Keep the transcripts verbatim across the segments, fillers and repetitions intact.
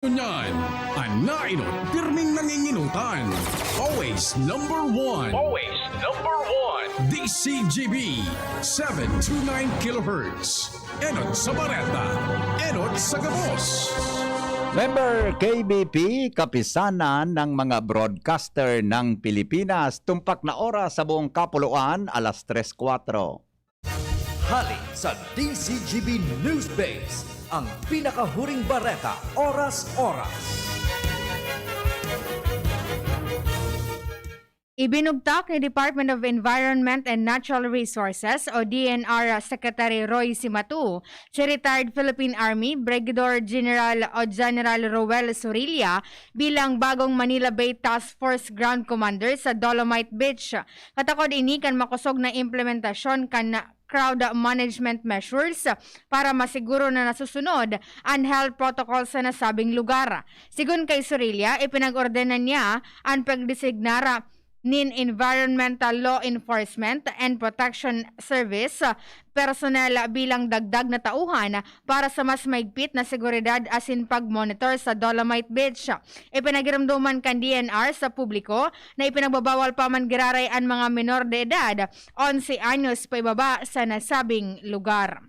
Ngunyan, an naenot, pirming nanginginutan. Always number one. Always number one. D C G B, seven two nine kilohertz. Enot sa bareta, enot sa gabos. Member K B P, Kapisanan ng mga Broadcaster ng Pilipinas, tumpak na oras sa buong kapuluan, alas tres kwatro. Hali sa D Z G B News Base, ang pinakahuring bareta, oras-oras. Ibinugtak ni Department of Environment and Natural Resources o D N R Secretary Roy Simatu si retired Philippine Army Brigadier General o General Roel Sorilla bilang bagong Manila Bay Task Force Ground Commander sa Dolomite Beach. Katakod ini kan makosog na implementasyon kan crowd management measures para masiguro na nasusunod an health protocol sa nasabing lugar. Sigon kay Sorilla, ipinag-ordenan niya an pagdesignar nin Environmental Law Enforcement and Protection Service personnel bilang dagdag na tauhan para sa mas maigpit na seguridad asin pag-monitor sa Dolomite Beach. Ipinagiromdoman kan D N R sa publiko na ipinagbabawal pa man giraray an mga menor de edad, onse anyos paibaba, sa nasabing lugar.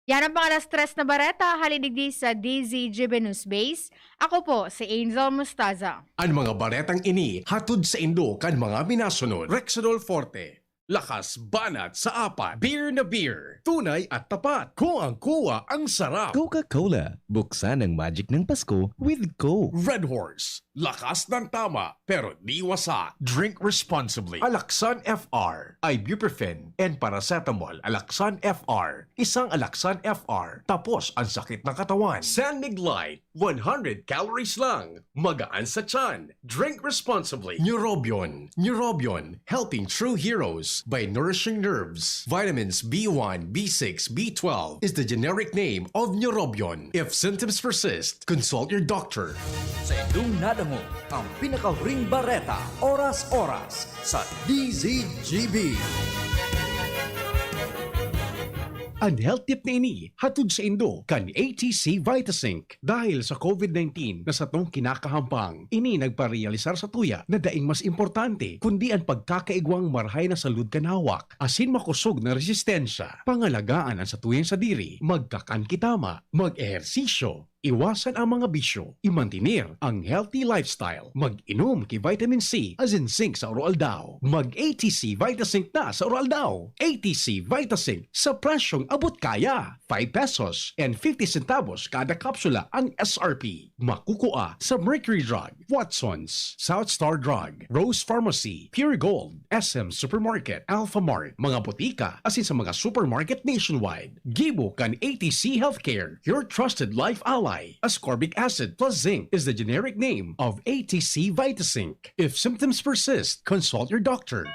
Yan ang mga alas tres na bareta, hali digdi sa D Z G B News Base. Ako po si Angel Mustaza. An mga baretang ini hatod saindo kan mga minasunod: Rexidol Forte, lakas banat sa apat, beer na beer, tunay at tapat, Coang-Coa ang sarap. Coca-Cola, buksan ang magic ng Pasko with Coke. Red Horse, lakas ng tama pero di wasa. Drink responsibly. Alaxan F R, ibuprofen and paracetamol. Alaxan F R, isang Alaxan F R, tapos ang sakit ng katawan. San Mig Light, one hundred calories lang, magaan sa tiyan. Drink responsibly. Neurobion, Neurobion, helping true heroes by nourishing nerves. Vitamins B one, B six, B twelve is the generic name of Neurobion. If symptoms persist, consult your doctor. Sa indong nadangog, ang pinakahuring bareta, oras-oras, sa D Z G B. An health tip na ini hatod saindo kan A T C Vitasync. Dahil sa COVID nineteen na satong kinakahampang, ini nagparealisar satuya na daing mas importante kundi an pagkakaigwang marahay na salud kan hawak asin makosog na resistensya. Pangalagaan an satuyang sadiri, magkakan ki tama, mag-ehersisyo, iwasan ang mga bisyo, imantener ang healthy lifestyle, mag-inom ki vitamin C asin zinc sa aroaldaw. Mag-A T C Vitasync na sa aroaldaw. A T C Vitasync sa presyong abot kaya. Five pesos and fifty centavos kada kapsula ang S R P. Makukua sa Mercury Drug, Watsons, South Star Drug, Rose Pharmacy, Pure Gold, S M Supermarket, Alphamart, mga botika, asin sa mga supermarket nationwide. Gibo kan A T C Healthcare, your trusted life ally. Ascorbic acid plus zinc is the generic name of A T C Vitasync. If symptoms persist, consult your doctor.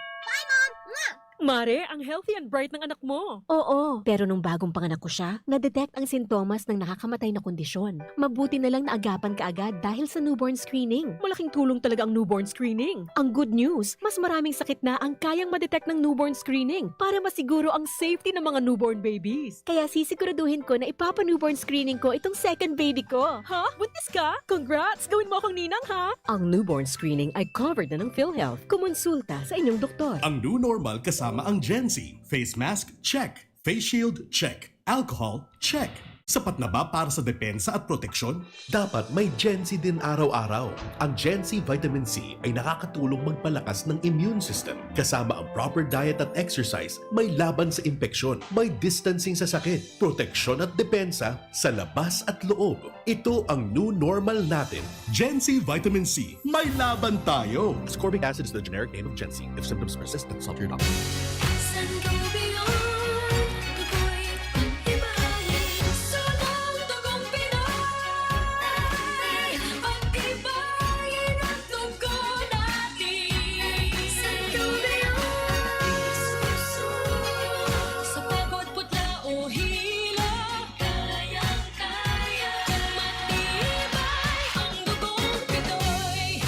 Mare, ang healthy and bright ng anak mo. Oo, pero nung bagong panganak ko siya, na-detect ang sintomas ng nakakamatay na kondisyon. Mabuti na lang naagapan ka agad dahil sa newborn screening. Malaking tulong talaga ang newborn screening. Ang good news, mas maraming sakit na ang kayang ma-detect ng newborn screening para masiguro ang safety ng mga newborn babies. Kaya sisiguraduhin ko na ipapa-newborn screening ko itong second baby ko. Ha? Buntis ka? Congrats! Gawin mo akong ninang, ha? Ang newborn screening ay covered na ng PhilHealth. Kumonsulta sa inyong doktor. Ang new normal kasama ang Gen Z. Face mask, check. Face shield, check. Alcohol, check. Sapat na ba para sa depensa at proteksyon? Dapat may Gen Z din araw-araw. Ang Gen Z Vitamin C ay nakakatulong magpalakas ng immune system. Kasama ang proper diet at exercise, may laban sa impeksyon, may distancing sa sakit, proteksyon at depensa sa labas at loob. Ito ang new normal natin. Gen Z Vitamin C, may laban tayo! Ascorbic acid is the generic name of Gen Z. If symptoms persist, consult your doctor.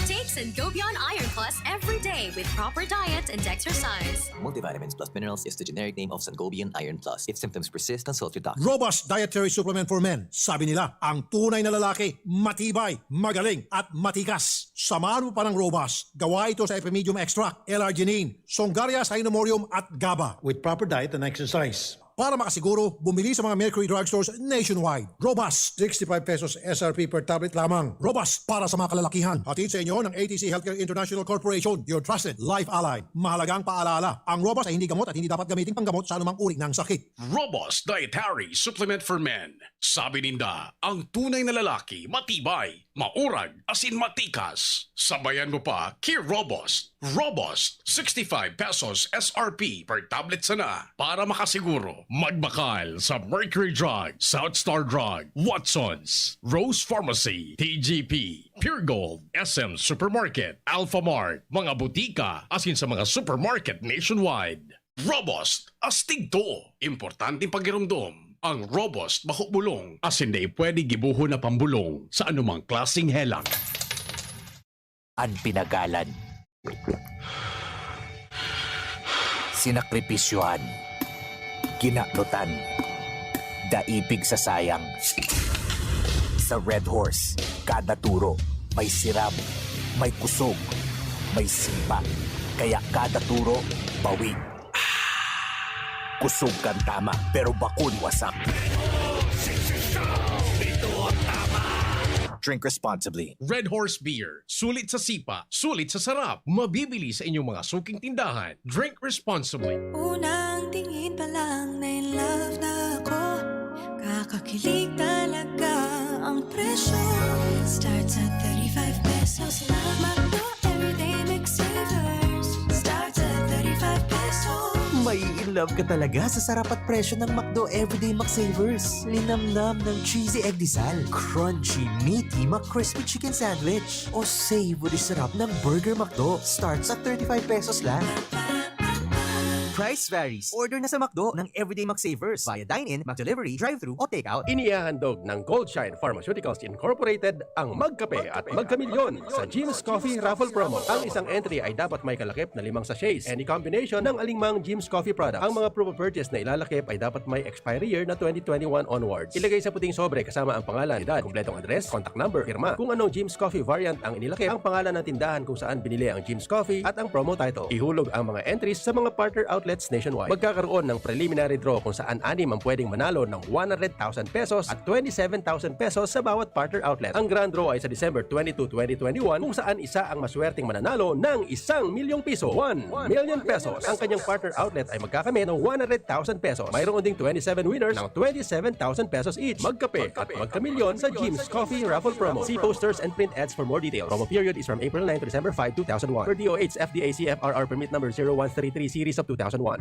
Take Sangobion Iron Plus every day with proper diet and exercise. Multivitamins plus minerals is the generic name of Sangobion Iron Plus. If symptoms persist, consult your doctor. Robust Dietary Supplement for Men. Sabi nila, ang tunay na lalaki, matibay, magaling, at matikas. Samahan mo pa ng Robust. Gawa ito sa Epimedium Extract, L-arginine, Songaria Cynomorium at GABA with proper diet and exercise. Para makasiguro, bumili sa mga Mercury Drugstores nationwide. Robust, sixty-five pesos S R P per tablet lamang. Robust para sa mga kalalakihan. Hatid sa inyo ng A T C Healthcare International Corporation, your trusted life ally. Mahalagang paalala, ang Robust ay hindi gamot at hindi dapat gamitin panggamot sa anumang uri ng sakit. Robust Dietary Supplement for Men. Sabi ninda, ang tunay na lalaki, matibay, maurag, asin matikas. Sabayan mo pa ki Robust. Robust, sixty-five pesos S R P per tablet sana. Para makasiguro, magbakal sa Mercury Drug, South Star Drug, Watsons, Rose Pharmacy, T G P, Pure Gold, S M Supermarket, Alpha Mart, mga butika, asin sa mga supermarket nationwide. Robust, astig to. Importanteng pagiromdom, ang Robust bako bulong, asin dai pwede gibohon na pambulong sa anumang klaseng helang. An pinagalan. Sinakripisyohan. Kinaknutan. Daipig sa sayang. Sa Red Horse, kada turo, may sirab, may kusog, may sipa. Kaya kada turo, bawig. Kusog kan tama, pero bako ni wasak. Drink responsibly. Red Horse Beer. Sulit sa sipa, sulit sa sarap. Mabibili sa inyong mga suking tindahan. Drink responsibly. Unang tingin pa lang na in love na ako. Kakakilig talaga ang presyo. Starts at thirty-five pesos lang. McDo Everyday Mix Savers. Starts at thirty-five pesos. Mai-in love ka talaga sa sarap at presyo ng McDo Everyday McSavers. Linamnam ng cheesy egg disal, crunchy, meaty McCrispy Chicken Sandwich, o savory sarap ng Burger McDo. Starts at thirty-five pesos lang. Price varies. Order na sa McDo ng Everyday McSavers via dine-in, McDelivery, drive-thru, o takeout. Inihahandog ng Goldshine Pharmaceuticals Incorporated ang Magkape at Magkamilyon sa Jim's Coffee Raffle Promo. Ang isang entry ay dapat may kalakip na limang sachets, any combination ng alingmang Jim's Coffee product. Ang mga proof of purchase na ilalakip ay dapat may expiry year na twenty twenty-one onwards. Ilagay sa puting sobre kasama ang pangalan, edad, kumpletong address, contact number, pirma. Kung anong Jim's Coffee variant ang inilakip, ang pangalan ng tindahan kung saan binili ang Jim's Coffee at ang promo title. Ihulog ang mga entries sa mga partner outlets nationwide. Magkakaroon ng preliminary draw kung saan anim ang pwedeng manalo ng one hundred thousand pesos at twenty-seven thousand pesos sa bawat partner outlet. Ang grand draw ay sa December twenty-two, twenty twenty-one, kung saan isa ang maswerteng mananalo ng isang milyong piso, one million pesos. Ang kanyang partner outlet ay magkakamit ng one hundred thousand pesos. Mayroon ding twenty-seven winners ng twenty-seven thousand pesos each. Magkape at magkamilyon sa Jim's Coffee Raffle Promo. See posters and print ads for more details. Promo period is from April nine to December five, two thousand one. Per D O H F D A C F R R permit number zero one three three series of two thousand one.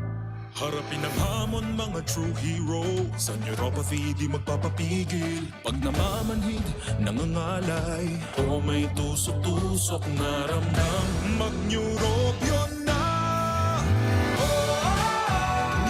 Harapin ang hamon, mga true hero. Sa neuropathy, di magpapapigil. Pag namamanhid, nangangalay, o may tusok-tusok na ramdam, mag-Neurobion na! Oh,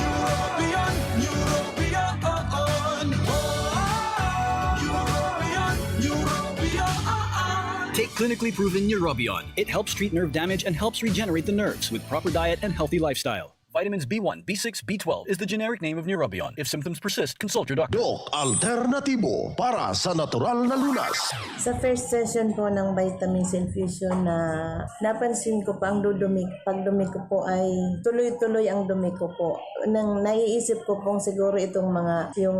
Neurobion, Neurobion, oh, oh. Oh, Neurobion, Neurobion, oh, oh. Take clinically proven Neurobion. It helps treat nerve damage and helps regenerate the nerves with proper diet and healthy lifestyle. Vitamins B one, B six, B twelve is the generic name of Neurobion. If symptoms persist, consult your doctor. Doc Alternatibo para sa natural na lunas. Sa first session po ng vitamins infusion na napansin ko po ang dudumi, pagdumi ko po ay tuloy-tuloy ang dumi ko po. Nang naiisip ko pong siguro itong mga, yung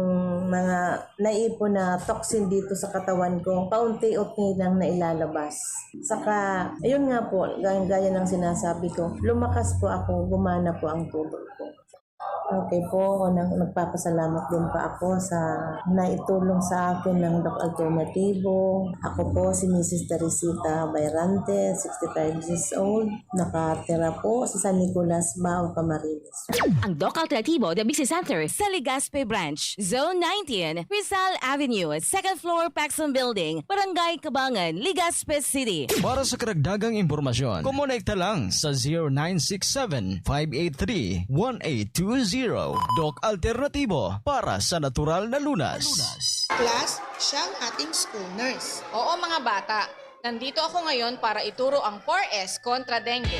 mga naipon na toxin dito sa katawan ko, paunti-unti nang nailalabas. Saka, ayun nga po, gaya, gaya ng sinasabi ko, lumakas po ako, gumana po ang tubo ko. Okay po, nag- nagpapasalamat din pa ako sa naitulong sa akin ng Doc Alternativo. Ako po si Missus Teresita Bayrante, sixty-five years old. Nakatira po sa San Nicolas, Bao, Camarines. Ang Doc Alternativo Diabetes Center sa Legazpi Branch, Zone nineteen, Rizal Avenue, second floor, Paxson Building, Barangay Cabangan, Legazpi City. Para sa karagdagang impormasyon, kumonekta lang sa zero nine six seven, five eight three, one eight two zero. Doc Alternatibo para sa natural na lunas. Plus, siya ang ating school nurse. Oo, mga bata. Nandito ako ngayon para ituro ang four S kontra dengue.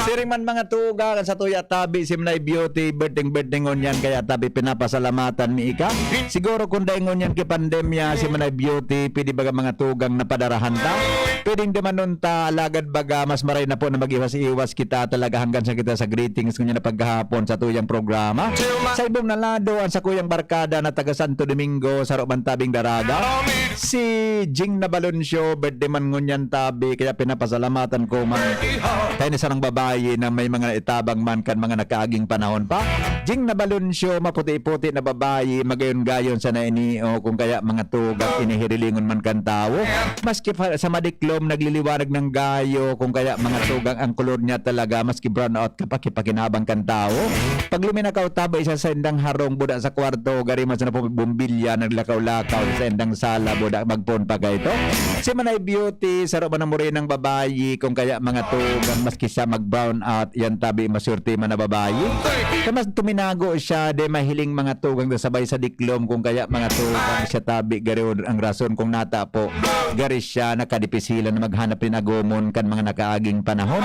Siring man mga tugang, sa tuya tabi, si Manay Beauty, birthday, birthday ngunyan, kaya tabi pinapasalamatan mi ika. Siguro kung dai ngunyan ki pandemya, si Manay Beauty, pwede baga mga tugang na padarahan ta? Pwedeng demanon ta, alagad baga, mas maray na po na mag-iwas-iwas kita talaga hanggang sa kita sa greetings ngunyan na paghahapon sa tuyang programa. Sa ibong na lado, ang sa kuyang barkada na taga Santo Domingo, sa Ruban Tabing Daraga. Si Jing Nabalon Show, birthday man ngunyan tabi, kaya pinapasalamatan ko man. Tayo ni sarang babayi na may mga naitabang man kan mga nakaaging panahon pa. Jing Nabalon Show, maputi-puti na babayi, magayon-gayon sa nainio, kung kaya mga tugang inihirilingon man kan tawo. Maski pa, sa madiklom, nagliliwanag ng gayo, kung kaya mga tugang ang kolor niya talaga, maski brown out, kapakipakinabang kan tawo. Pag luminakaw tabi, isa sa indang harong, buda sa kwarto, gari man sa napong bombilya, naglakaw-lakaw sa indang sala, buda magpoon pa kaito. Si Manay Beauty, saro man ang murinang babayi, kung kaya mga tugang, maski siya mag-brown out, yan tabi, maswerte man na babayi. Kaya mas tuminago siya, de mahiling mga tugang na sabay sa diklom, kung kaya mga tugang siya tabi, gari ang rason kung nata po, gari siya, nakadipisilan na maghanap rin agumon kan mga nakaaging panahon.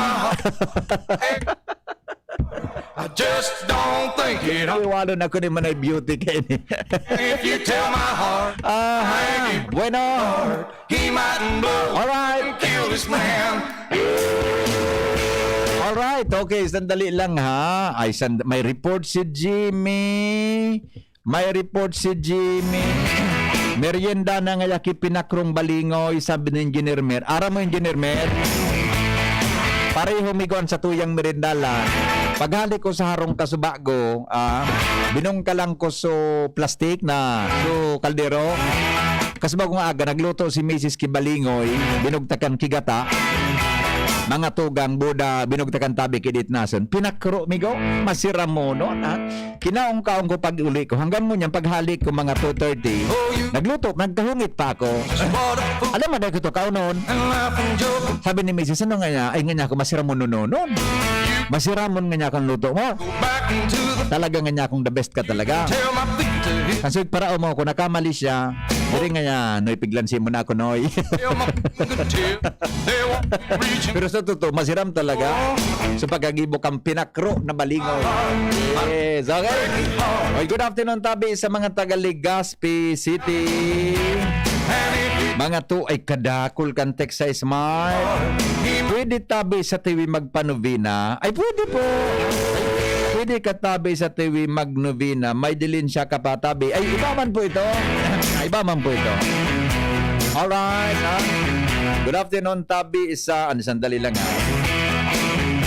I just don't think it. Iwanon ako ni Manay Beauty kaini. If you tell my heart, Aha. Bueno. He mightn't blow. Alright. And kill this man. Alright. Okay, sandali lang ha. Ay, sand- may report si Jimmy. May report si Jimmy. Merienda na ngaya ki pinakrong balingoy, sabi ni Engineer Mer. Aram mo, Engineer Mer? Pareho mi kuan sa tuyang merindalan. Paghali ko sa harong kasubago, ah, binungkalan ko so plastik na, so kaldero. Kasubago nga aga, nagluto si Misis ki balingoy, binugtakan ki gata. Mga tugang, buda, binugtakan tabi ki ditnason. Pinakro, migo, masiramonon, ha? Kinaong-kaong ko pag-uli ko. Hanggang ngunyan, paghali ko mga two thirty, nagluto, nagkahungit pa ako. Alam mo, dahil ko to, kaunon. Sabi ni Misis, "Ano nga niya?" "Ay, nga niya ako, masiramon nononon. Masiramon nga niya akong luto mo. Talaga nga niya akong the best ka talaga." Kasi parao mo ako, nakamali siya. Diri nga niya, Noy, piglansi mo na ako, Noy. Pero sa totoo, masiram talaga. So, pagkagibo kang pinakro na balingon. Yes, okay. Okay, good afternoon, tabi sa mga taga Legazpi City. Mga to ay kadakol kan text sa smart. Pwede tabi sa T V magpanovena? Ay, pwede po. Pwede ka tabi sa T V magnovena. May dilin siya kapatabi. Ay, iba man po ito. Ay, iba man po ito. Alright, ha? Good afternoon, tabi sa, ano, sandali lang, ha?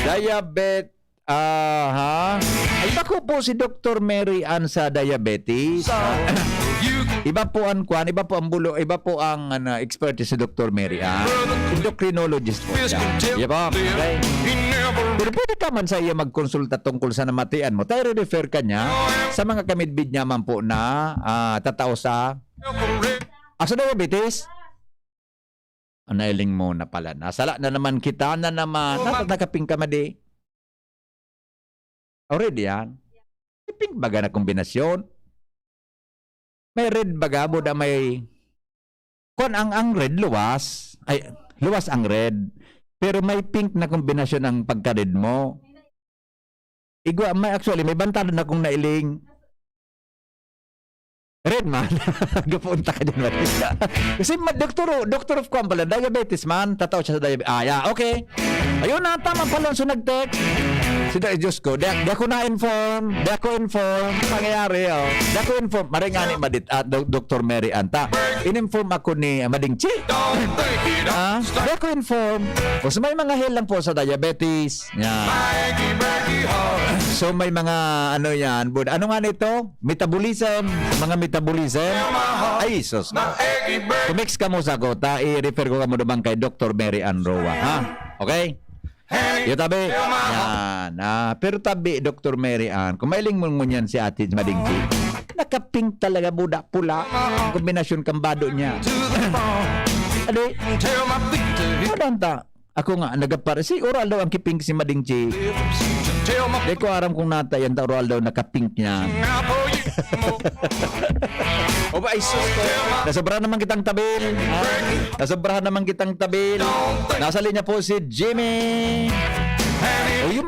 Diabet-, aha. Ay, bako po si Doktor Mary Ann sa diabetes. Iba po ang kwan, iba po ang bulo, iba po ang, ano, expertise si Doktor Mary Ann. Endocrinologist po siya. Iya po. Okay. Pero pwede ka man sa iya magkonsulta tungkol sa namatian mo. Tayo refer ka niya sa mga kamidbid niya man po na, ah, tatao sa, ah, sa diabetes. Ah, nailing mo na pala. Nasala na naman kita na naman. Dapat nakaping ka, madi. Already yan. May pink baga na kombinasyon. May red baga, buda may, kwan ang, ang red, luwas. Ay, luwas ang red. Pero may pink na kombinasyon ang pagka-red mo. Igwa, may, actually, may bantado na kung nailing. Red man. Gapunta ka dyan, man. Kasi ma-, doktor, doctor of kwan pala, diabetes man. Tatao siya sa diabetes. Ah, yeah, okay. Ayun na, tama pala. So, nag-text. Si Diyos ko, di, di ako na-inform. Di ako inform. Pangyayari, oh. Di ako inform. Maray nga ni Madit, ah, Do-, Doktor Mary Ann ta. In-inform ako ni, ah, Mading Chi. Ah, di ako inform. O, so may mga hell lang po sa diabetes. Yan. So, may mga, ano yan, bud-, ano nga nito? Metabolism. Mga metabolism. Ay, sus. Kung mix ka mo sa gota, i-refer ko ka mo naman kay Doktor Mary Ann Roa, ha? Okay? Yo, tabi. Yan. Ah, pero tabi, Doktor Mary Ann, kung mailing mo ngunyan si Ate Mading Chi, nakapink talaga, buda, pula. Ang kombinasyon kang bado niya. Adi, ano ang ta? Ako nga, nagapar-, si oral daw ang kipink si Mading Chi. Di ko aram kung nata yan, ta oral daw nakapink niya. O ba, ay sus ko. Nasobrahan naman kitang tabil. Ha? Nasobrahan naman kitang tabil. Nasa linya po si Jimmy. O, yung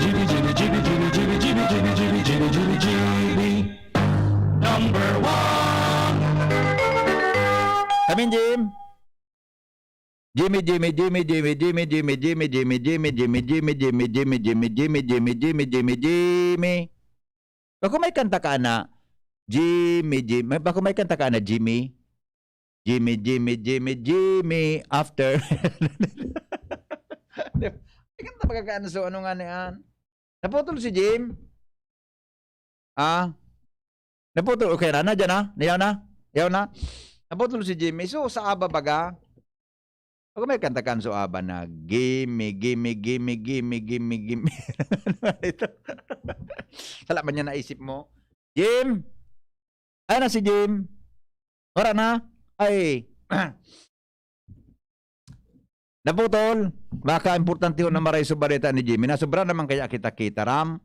Jimmy, Jimmy, Jimmy, Jimmy, Jimmy, Jimmy, Jimmy, Jimmy, Jimmy, Jimmy, Jimmy. Number one. Kamin, Jim. Jimmy, Jimmy, Jimmy, Jimmy, Jimmy, Jimmy, Jimmy, Jimmy, Jimmy, Jimmy, Jimmy, Jimmy, Jimmy, Jimmy, Jimmy, Jimmy, Jimmy, Jimmy. Bako may kanta ka na, Jimmy, Jimmy. Bako may kanta ka na, Jimmy. Jimmy, Jimmy, Jimmy, Jimmy, after. May kanta ba ka na, so ano nga na yan? Naputol si Jim? Ah? Naputol? Okay na, na dyan na? Nayaw na? Yaw na? Naputol si Jimmy. So, sa aba baga, pag may kanta kan so aba na, "Gimme, gimme, gimme, gimme, gimme, gimme." Ito. Sala man niya naisip mo. Jim? Ay na si Jim. Wala na? Ay. Naputol. Baka importante ho na maray sa balita ni Jimmy. Nasobra naman kaya kita-kita, Ram.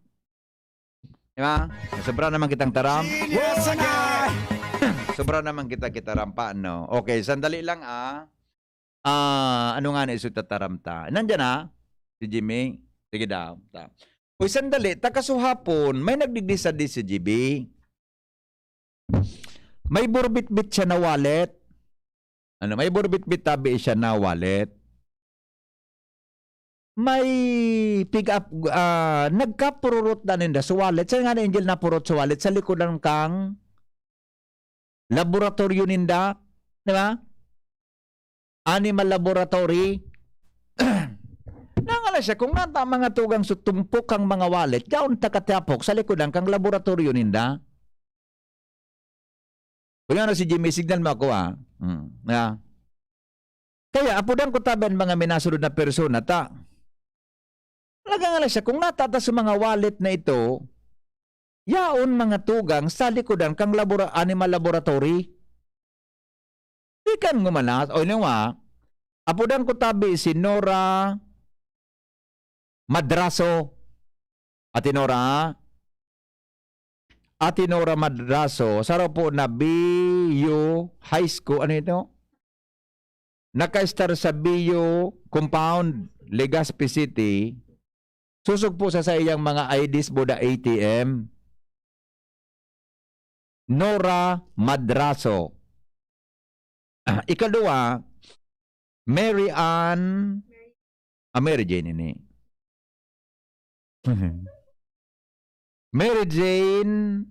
Di ba? Sobra naman kitang taram. Sobra naman kita kitaram pa, no? Okay, sandali lang, ah. Ah, ano nga na iso tataram ta? Nandiyan, ah, si Jimmy. Sige daw. Ta. Uy, sandali. Takasuhapon, may nagdigdi sa D C G B. May burbitbit siya na wallet. Ano, may burbitbit tabi siya na wallet. May pick up, ah, nagkapururot na ninda sa wallet. Saan nga ni Angel napurot sa wallet? Sa likodan kang laboratorio ninda, di ba? Animal laboratory. Nangala siya, kung nata mga tugang sa tumpok kang mga wallet, yaon takatapok sa likodan kang laboratorio ninda. Kuya na si Jimmy, signal mo ako, ah. Hmm, na. Kaya, apudan ko tabi an mga minasunod na persona, ta. Talaga nga lang siya, kung natata sa mga wallet na ito, yaon mga tugang sa likodan kang labora-, animal laboratory. Di kan ngumalas, o yun nga, apudan ko tabi si Nora Madraso. Ate Nora, Ate Nora Madrazo, saro po na B U High School, ano ito? Naka-star sa B U Compound, Legazpi City. Susog po sa saiyang mga I Ds, buda A T M. Nora Madrazo. Ah, ikaduwa, Mary Ann, ah, Mary Jane ini. Mary Jane,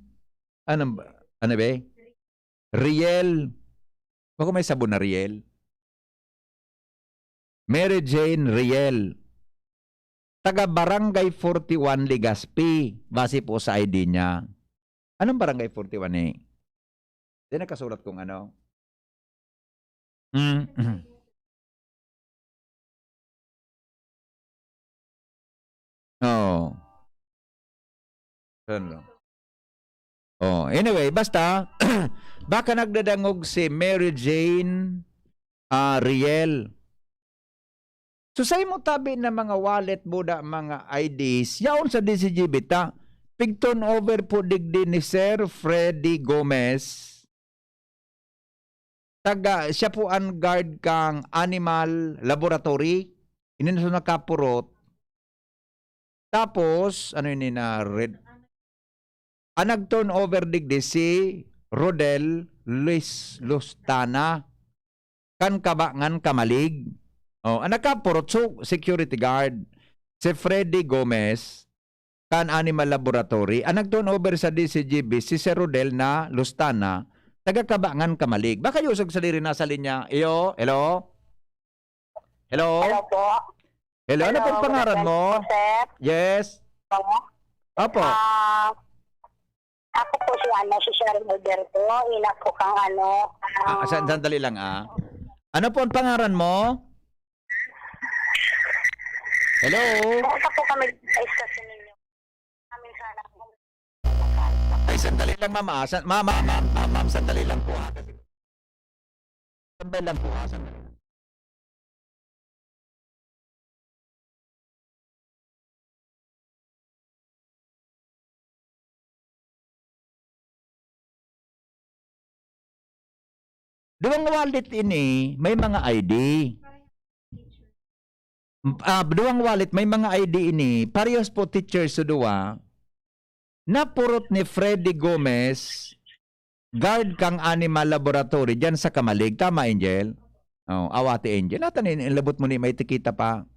ano ba? Ano ba? Riel. Bako may sabon na Riel. Mary Jane Riel. Taga Barangay forty-one, Legazpi. Base po sa I D niya. Anong Barangay forty-one eh? Di nakasulat kung ano? Mm. Oo. Ano? Oh, anyway, basta, baka nagdadangog si Mary Jane, ah, Riel. So, sa imo tabi na mga wallet, buda, mga I Ds, yaon sa D C G B ta, pig-turn over po digdi ni Sir Freddy Gomez. Taga, siya po an guard kang animal laboratory. Ini na sa nakapurot. Tapos, ano ini na red? Ang nag-turn over digdi si Rodel Luis Lustana, kan kaba ngan kamalig. Oh, ang nakapurot, so, security guard, si Freddy Gomez, kan Animal Laboratory. Ang nag-turn over sa D C G B, si Sir Rodel na Lustana, taga kaba ngan kamalig. Baka yusog sa diri na sa linya. Iyo, hello? Hello? Hello po. Hello, ano Hello, pong pangaran good mo? afternoon po, sir. Yes. Hello? Opo. Ah, ako po si, ano, si Sharon Alberto. Ina po kang, ano, Ah, ah, san-, sandali lang, ah. Ano po ang pangaran mo? Hello? Pumunta po kami sa istasyon ninyo. Kami sana po. Ay, sandali lang, ma'am, ah. San-, ma'am, ma'am, ma'am, ma'am, ma'am, sandali lang po, ah. Sandali lang po, ah. Sandali. Duwang wallet ini, may mga I D. Ah, duwang wallet, may mga I D ini. Parehas po teachers sa duwa. Napurot ni Freddy Gomez, guard kang animal laboratory, dyan sa Kamalig. Tama, Angel? Oh, awati, Angel. Ata ni, labot mo ni may tikita pa.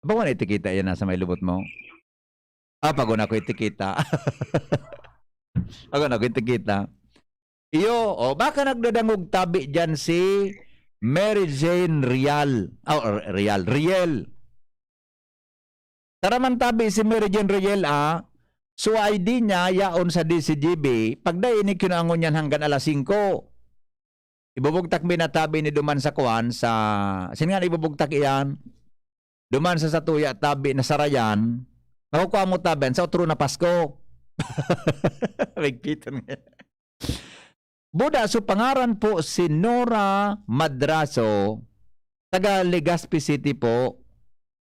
Ba, wala tikita yan nasa may lubot mo? Ah, pag una ko itikita. Pag una ko itikita. Iyo, o, baka nagdadangog tabi dyan si Mary Jane Real. Oh, Real, Riel. Taraman tabi si Mary Jane Riel, ah. So, I D niya, yaon sa D C G B. Pagdai ni kinangon niyan hanggang alas singko. Ibubugtak mi na tabi ni duman sa kuwan, sa, sino nga ibubugtak iyan? Duman sa satuya tabi na sarayan, nakukua mo tabi, sa otro na Pasko. Migpiton nga. Buda, so pangaran po si Nora Madrazo, taga Legazpi City po,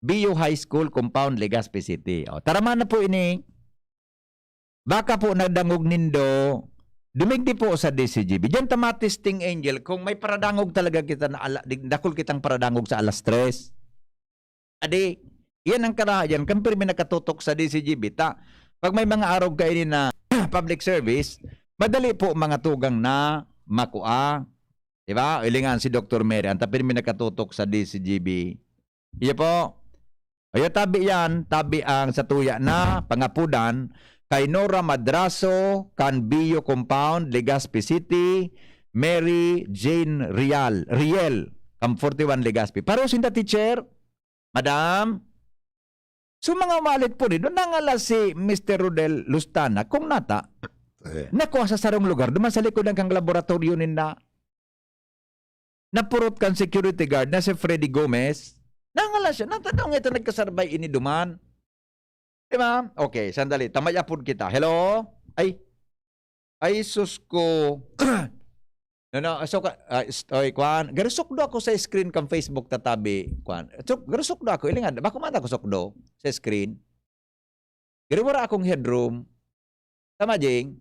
B U High School Compound, Legazpi City. O, taraman na po ini. Baka po nadangog nindo, dumigdi po sa D C G B. Diyan ta matisting, Angel, kung may paradangog talaga kita na ala-, di-, dakul kitang paradangog sa alas tres. Adi, iyan ang karaha diyan, kan pirmi nakatutok sa D C G B. Ta, pag may mga arog kaini na public service, madali po mga tugang na makua. Di ba? Ilingan si Doktor Mary, ang ta pirmi nakatutok sa D C G B. Iyo po. Ayo, tabi yan. Tabi ang satuya na pangapudan kay Nora Madrazo, kan Bio Compound, Legazpi City, Mary Jane Rial, Riel, kan forty-one Legazpi. Pareho sinda, teacher, madam. So, mga wallet po ni, doon nangalas si Mister Rodel Lustana, kung nata, Eh. nakuha sa sarong lugar, duman sa likod ng kang laboratorio ninda. Napurot kan security guard na si Freddy Gomez. Nangalas siya. Nagtataong ito, nagkasarbay ini duman. Di ba? Okay, sandali. Tamay apod kita. Hello? Ay. Ay, sus ko. No, no, so ka, ah, ist-, oy, kwan. Garusok do ako sa screen kang Facebook tatabi, kwan. So, garusok do ako. Ilingan, bako man ako sukdo sa screen. Gari wala akong headroom. Tama, Jing?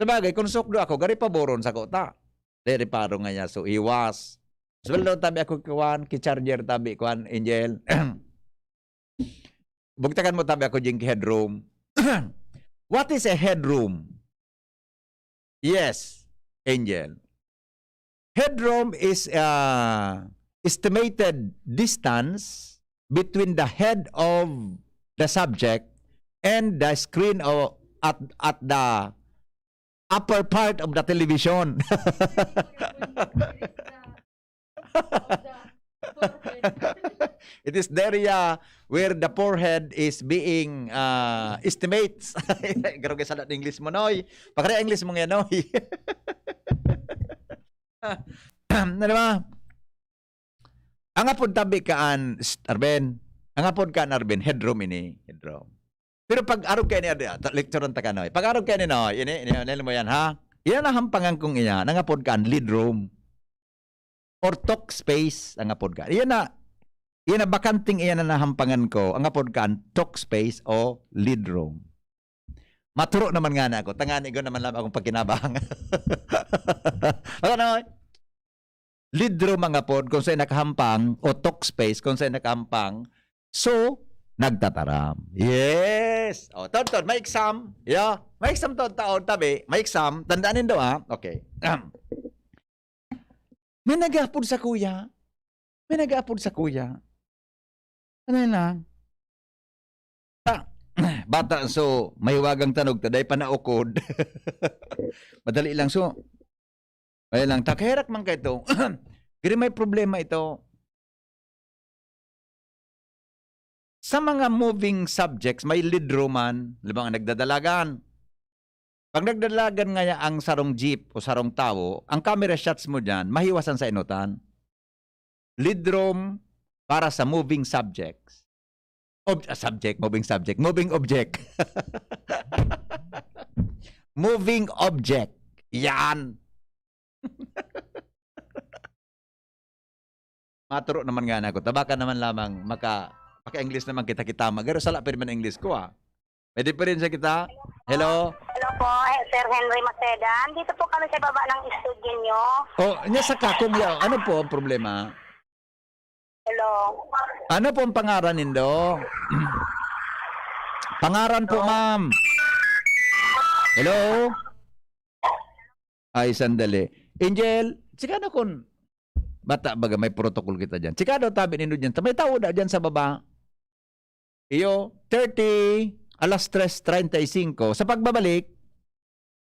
Sabagay, kung sukdo ako, gari paboron sa kota. Di, reparo nga niya. So, iwas. Sweldo tabi ako, kuwan, ki-charger tabi, kuwan, Angel. Bugtakan mo tabi ako, Jing, ki headroom. What is a headroom? Yes, Angel. Headroom is, uh, estimated distance between the head of the subject and the screen, or at, at the upper part of the television. It is the area where the forehead is being, uh, estimates. Grabe sa English mo, Noy. Pakari English mo nga, Noy. Na, di ba? Ang apod tabi kaan, Arben, ang apod kaan, Arben, headroom ini, headroom. Pero pag arog kaini, ah, ta-, lectureon ta ka, Noy. Pag arog kaini, Noy, ini, ini, ini mo yan, ha? Iyan na hampangan kong iyan, ang apod kaan, lead room. Or talk space, ang apod kaan. Iyan na, iyan na bakanting iyan na nahampangan ko, ang apod kaan, talk space o lead room. Maturo naman nga na ako, tangani ko naman lang akong pagkinabang. Ano, Noy? Lead room ang apod kung saan nakahampang, o talk space kung saan nakahampang. So, nagtataram. Yes! O, tod, tod, may exam. Yeah. May exam tod taon, tabi. May exam. Tandaan nindo, ha? Okay. May nag-apod sa kuya. May nag-apod sa kuya. Ano yun lang? Ta-, bata, so, mahiwagang tanog, taday pa naukod. Madali lang, so, ay lang, ta, kaherak man kaito. Giri may problema ito. Sa mga moving subjects, may lead room man, halimbawa, nagdadalagan. Pag nagdadalagan ngaya ang sarong jeep o sarong tawo, ang camera shots mo diyan, mahiwasan sa inutan. Lead room para sa moving subjects. Ob-, ah, subject, moving subject, moving object. Moving object. Yan. Maturo naman nga na ako. Tabakan naman lamang maka-, maka-English naman kita, kita ma-, pero sala pa rin man English ko, ah. May diferensya kita? Hello? Hello po, eh, Sir Henry Maceda. Andito po kami sa baba ng studio nyo. Oh, niya sa kakong yaw. Ano po ang problema? Hello. Ano po ang pangaran nindo? Pangaran po, Hello? Ma'am. Hello? Ay, sandali. Angel, sigano kun bata baga may protocol kita diyan. Sigano tabi nindo diyan. May tao na diyan sa baba. Iyo, thirty, alas tres treinta y cinco. Sa pagbabalik,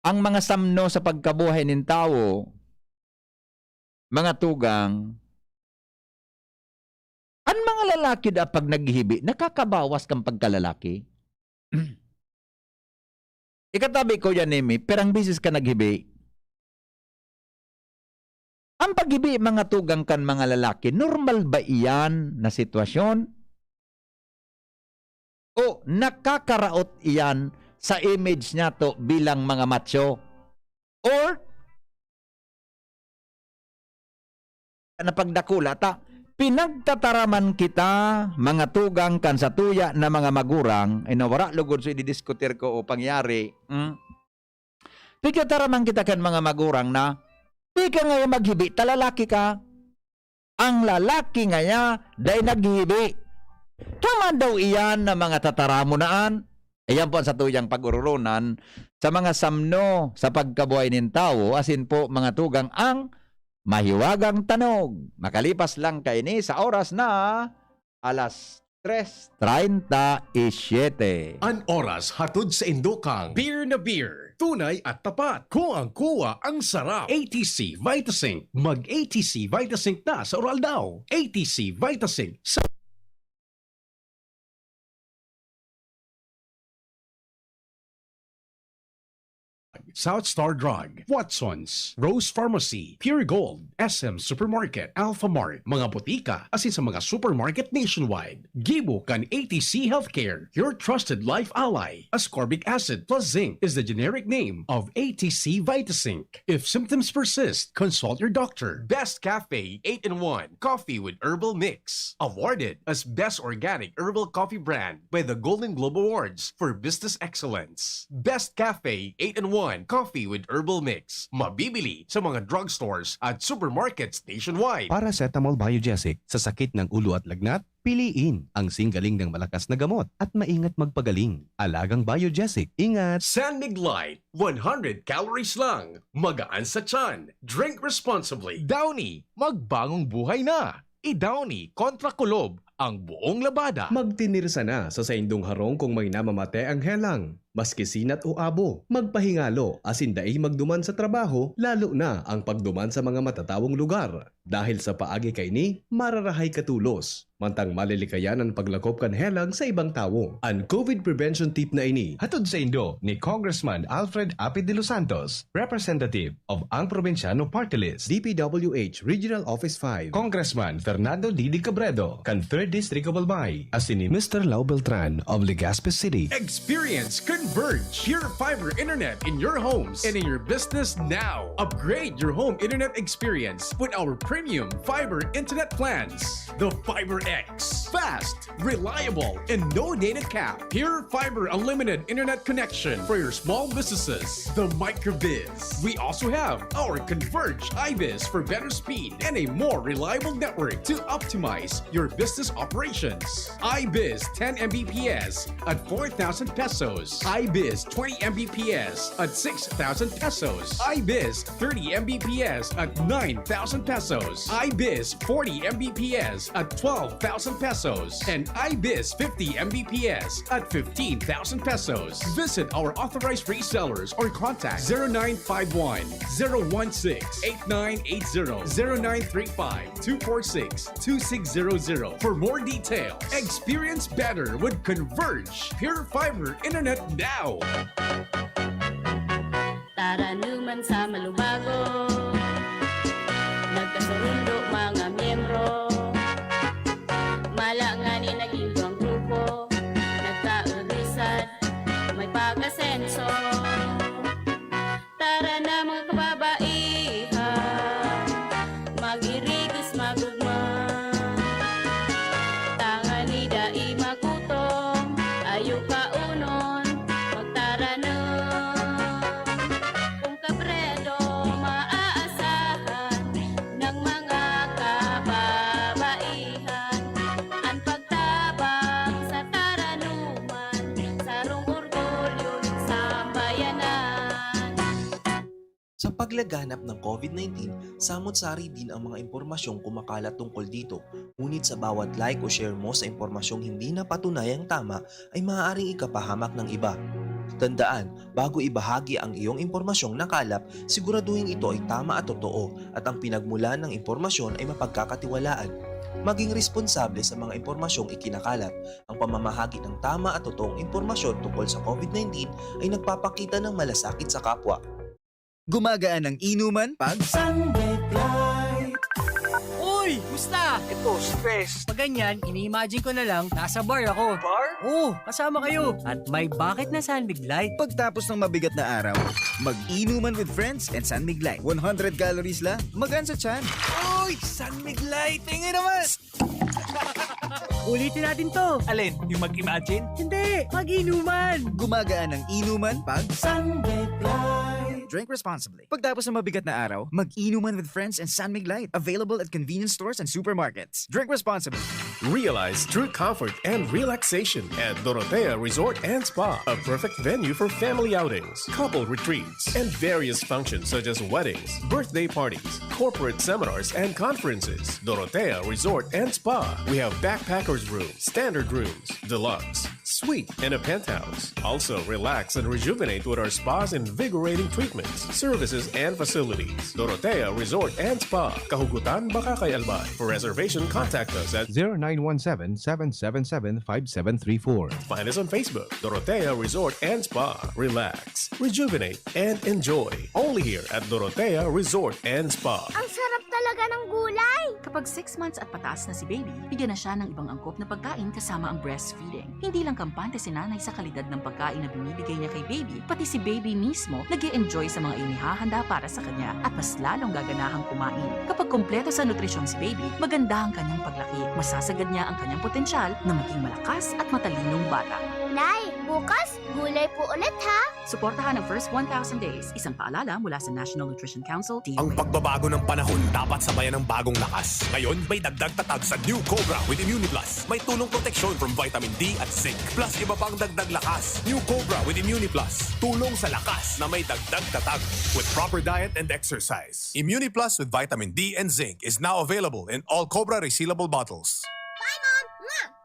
ang mga samno sa pagkabuhay nin tawo, mga tugang, an mga lalaki da pag naghihibi, nakakabawas kan pagkalalaki. Ikatabi ko yan, Nemi, pirang bisis ka naghibi? Ang paghibi, mga tugang kan mga lalaki, normal ba iyan na sitwasyon? O nakakaraot iyan sa image niyato bilang mga macho? Or, na pagdakula ta, pinagtataraman kita, mga tugang kan satuya na mga magurang, ay na wara lugod so ididiskutir ko o pangyari, hmm? Pigtataraman kita kan mga magurang na, "Di ka ngayon maghibi, ta lalaki ka." Ang lalaki ngaya dai naghihibi. Tama daw iyan na mga tataramon na an. Iyan po ang satuyang pag-ororonan sa mga samno sa pagkabuhay nin tawo, asin po mga tugang ang mahiwagang tanog. Makalipas lang kaini sa oras na alas tres treinta y siete. An oras hatod sa indokang beer na beer, tunay at tapat. Kuwang-kuwa ang sarap. A T C Vitasync. Mag A T C Vitasync na sa oral daw. A T C Vitasync sa South Star Drug, Watson's, Rose Pharmacy, Pure Gold, S M Supermarket, Alpha Mart, mga botika, asin sa mga supermarket nationwide. Gibo kan A T C Healthcare, your trusted life ally. Ascorbic acid plus zinc is the generic name of A T C Vitasync. If symptoms persist, consult your doctor. Best Cafe eight-in-one Coffee with Herbal Mix. Awarded as Best Organic Herbal Coffee Brand by the Golden Globe Awards for Business Excellence. Best Cafe eight-in-one Coffee with Herbal Mix. Mabibili sa mga drugstores at supermarkets nationwide. Paracetamol Biogesic sa sakit ng ulo at lagnat, piliin ang singgaling ng malakas na gamot at maingat magpagaling. Alagang Biogesic, ingat! San Mig Light, one hundred calories lang. Magaan sa tiyan. Drink responsibly. Downy, magbagong buhay na. I-Downy kontra kulob ang buong labada. Magtinirsa na sa saindong harong kung may namamate ang helang. Maski sinat o abo, magpahingalo asin dai magduman sa trabaho, lalo na ang pagduman sa mga matatawong lugar. Dahil sa paagi kaini, mararahay ka tolos. Mantang malilikayan an paglakop kan helang sa ibang tawo. An COVID prevention tip na ini, hatod saindo ni Congressman Alfred Apid de los Santos, representative of Ang Probinsyano Party List, D P W H Regional Office five, Congressman Fernando Didi Cabredo, kan Third District of Albay, asin ni Mister Lau Beltran of Legazpi City. Experience Converge Pure Fiber Internet in your homes and in your business now. Upgrade your home internet experience with our premium fiber internet plans. The Fiber X. Fast, reliable, and no data cap. Pure Fiber Unlimited Internet Connection for your small businesses. The Microbiz. We also have our Converge iBiz for better speed and a more reliable network to optimize your business operations. iBiz ten M B P S at four thousand pesos. iBiz twenty M B P S at six thousand pesos. iBiz thirty M B P S at nine thousand pesos. iBiz forty M B P S at twelve thousand pesos. And iBiz fifty M B P S at fifteen thousand pesos. Visit our authorized resellers or contact zero nine five one, zero one six, eight nine eight zero, zero nine three five, two four six, two six zero zero for more details. Experience better with Converge Pure Fiber Internet now. Taranuman sa malubago, nagkasurundo mga miyembro. Mala ngani naging duwang grupo, nagkaurisan, may pag-asenso. Tara na, mga kababaihan, mag-irigos, magugma. Tangani dai magutom, ayo kaonon, magtaranom. Kun Cabredo maaasahan ng mga kababaihan, an pagtabang sa taranuman, sarong orgulyo nin sambayanan. Sa paglaganap ng COVID nineteen, samot-sari din ang mga impormasyong kumakalat tungkol dito. Ngunit sa bawat like o share mo sa impormasyong hindi na patunayang tama, ay maaaring ikapahamak ng iba. Tandaan, bago ibahagi ang iyong impormasyong nakalap, siguraduhin ito ay tama at totoo at ang pinagmulan ng impormasyon ay mapagkakatiwalaan. Maging responsable sa mga impormasyong ikinakalat. Ang pamamahagi ng tama at totoong impormasyon tungkol sa COVID nineteen ay nagpapakita ng malasakit sa kapwa. Gumagaan ang inuman pag Sunday Light. Uy! Musta? Ito, stress. Pag ganyan, ini-imagine ko na lang, nasa bar ako. Bar? Oo, kasama kayo. At may bakit na San Mig Light. Pagtapos ng mabigat na araw, mag-inuman with friends and San Mig Light. One hundred calories lang, magaan sa tiyan. Uy! San Mig Light! Tingin naman! Ulitin natin to. Alin? Yung mag-imagine? Hindi! Mag-inuman! Gumagaan ang inuman pag Sunday Light. Drink responsibly. Pagtapos ng mabigat na araw, mag-inuman with friends and San Mig Light. Available at convenience stores and supermarkets. Drink responsibly. Realize true comfort and relaxation at Dorotea Resort and Spa, a perfect venue for family outings, couple retreats, and various functions such as weddings, birthday parties, corporate seminars, and conferences. Dorotea Resort and Spa. We have backpackers room, standard rooms, deluxe, suite, and a penthouse. Also, relax and rejuvenate with our spa's invigorating treatments, services, and facilities. Dorotea Resort and Spa. Kahugutan, Bacacay, Albay. For reservation, contact us at zero nine one seven, seven seven seven, five seven three four. Find us on Facebook, Dorotea Resort and Spa. Relax, rejuvenate, and enjoy. Only here at Dorotea Resort and Spa. Ang sarap talaga ng gulay! Kapag six months at pataas na si baby, bigyan na siya ng ibang angkop na pagkain kasama ang breastfeeding. Hindi lang kampante si nanay sa kalidad ng pagkain na binibigay niya kay baby, pati si baby mismo nag enjoy sa mga inihahanda para sa kanya at mas lalong gaganahang kumain. Kapag kompleto sa nutrisyon si baby, maganda ang kanyang paglaki, masasagad niya ang kanyang potensyal na maging malakas at matalinong bata. Nay, Bukas, gulay po ulit ha! Suportahan ang first one thousand days. Isang paalala mula sa National Nutrition Council, Ang D O A. Pagbabago ng panahon dapat sabayan ng bagong lakas. Ngayon, may dagdag tatag sa New Cobra with Immuniplus. May tulong proteksyon from vitamin D at zinc. Plus iba pang dagdag lakas. New Cobra with Immuniplus. Tulong sa lakas na may dagdag tatag. With proper diet and exercise. Immuniplus with vitamin D and zinc is now available in all Cobra resealable bottles.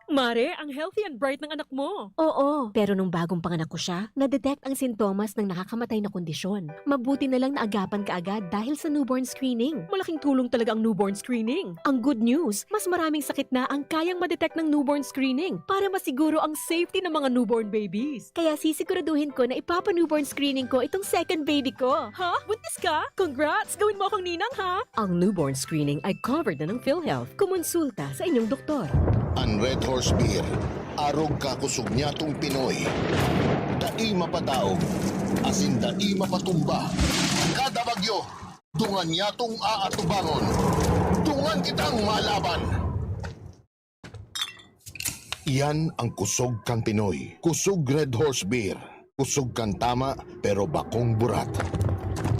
Mare, ang healthy and bright ng anak mo. Oo, pero nung bagong panganak ko siya, na-detect ang sintomas ng nakakamatay na kondisyon. Mabuti na lang naagapan ka agad dahil sa newborn screening. Malaking tulong talaga ang newborn screening. Ang good news, mas maraming sakit na ang kayang ma-detect ng newborn screening para masiguro ang safety ng mga newborn babies. Kaya sisiguraduhin ko na ipapa-newborn screening ko itong second baby ko. Ha? Buntis ka? Congrats! Gawin mo akong ninang, ha? Ang newborn screening ay covered na ng PhilHealth. Kumonsulta sa inyong doktor. An Red Horse Beer, arog ka kusog nyatong Pinoy. Dai mapadaog, asin dai mapatumba. Kada bagyo, dungan nyatong aatubangon. Dungan kitang malaban. Iyan ang kusog kan Pinoy. Kusog Red Horse Beer. Kusog kan tama, pero bakong burat.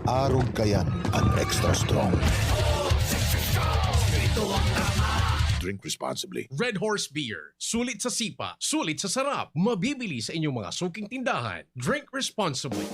Arog kayan an extra strong. Drink responsibly. Red Horse Beer. Sulit sa sipa, sulit sa sarap. Mabibili sa inyong mga suking tindahan. Drink responsibly.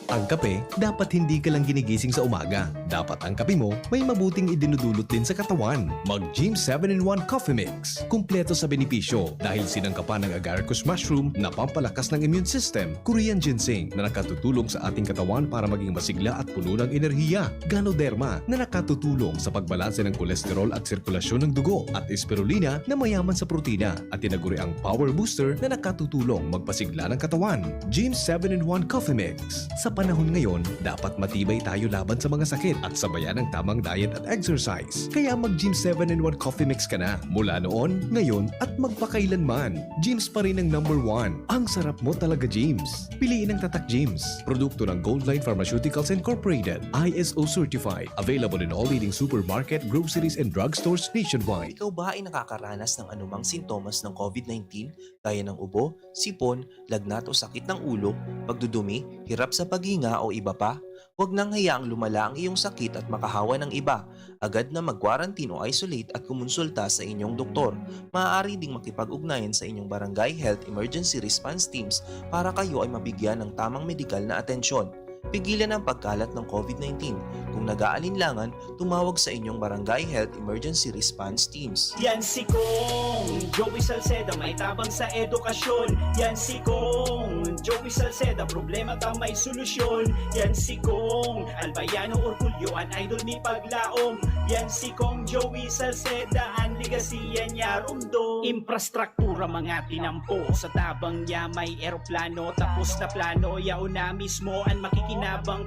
Ang kape, dapat hindi ka lang ginigising sa umaga. Dapat ang kape mo may mabuting idinudulot din sa katawan. Mag Gym seven in one Coffee Mix. Kumpleto sa benepisyo dahil sinangkapan ng agaricus mushroom na pampalakas ng immune system, Korean ginseng na nakatutulong sa ating katawan para maging masigla at puno ng enerhiya, Ganoderma na nakatutulong sa pagbalanse ng kolesterol at sirkulasyon ng dugo, at Spirulina na mayaman sa protina at tinaguriang power booster na nakatutulong magpasigla ng katawan. Gym seven in one Coffee Mix. Sa panahon ngayon, dapat matibay tayo laban sa mga sakit at sabayan ang tamang diet at exercise. Kaya mag Gym seven in one Coffee Mix ka na. Mula noon, ngayon, at magpakailanman. Gym's pa rin ang number one. Ang sarap mo talaga, Gym's. Piliin ang Tatak Gym's. Produkto ng Goldline Pharmaceuticals Incorporated. I S O certified. Available in all leading supermarket, groceries, and drugstores nationwide. Ikaw ba ay nakakaranas ng anumang sintomas ng COVID nineteen, gaya ng ubo, sipon, lagnat o sakit ng ulo, pagdudumi, hirap sa paghinga o iba pa? Huwag nang hayaang lumala ang iyong sakit at makahawa ng iba. Agad na mag-quarantine o isolate at kumonsulta sa inyong doktor. Maaari ding makipag-ugnayan sa inyong barangay health emergency response teams para kayo ay mabigyan ng tamang medikal na atensyon. Pigilan ang pagkalat ng COVID nineteen. Kung nag-aalinlangan, tumawag sa inyong barangay health emergency response teams. Yan si Kong Joey Salceda, may tabang sa edukasyon. Yan si Kong Joey Salceda, problema ta may solusyon. Yan si Kong Albayano Orgulyo, an idol ni paglaom. Yan si Kong Joey Salceda, an legacy yan niya rumdom. Infrastruktura mga tinampo, sa tabang niya may eroplano. Tapos na plano, yaon na mismo an makikinabang.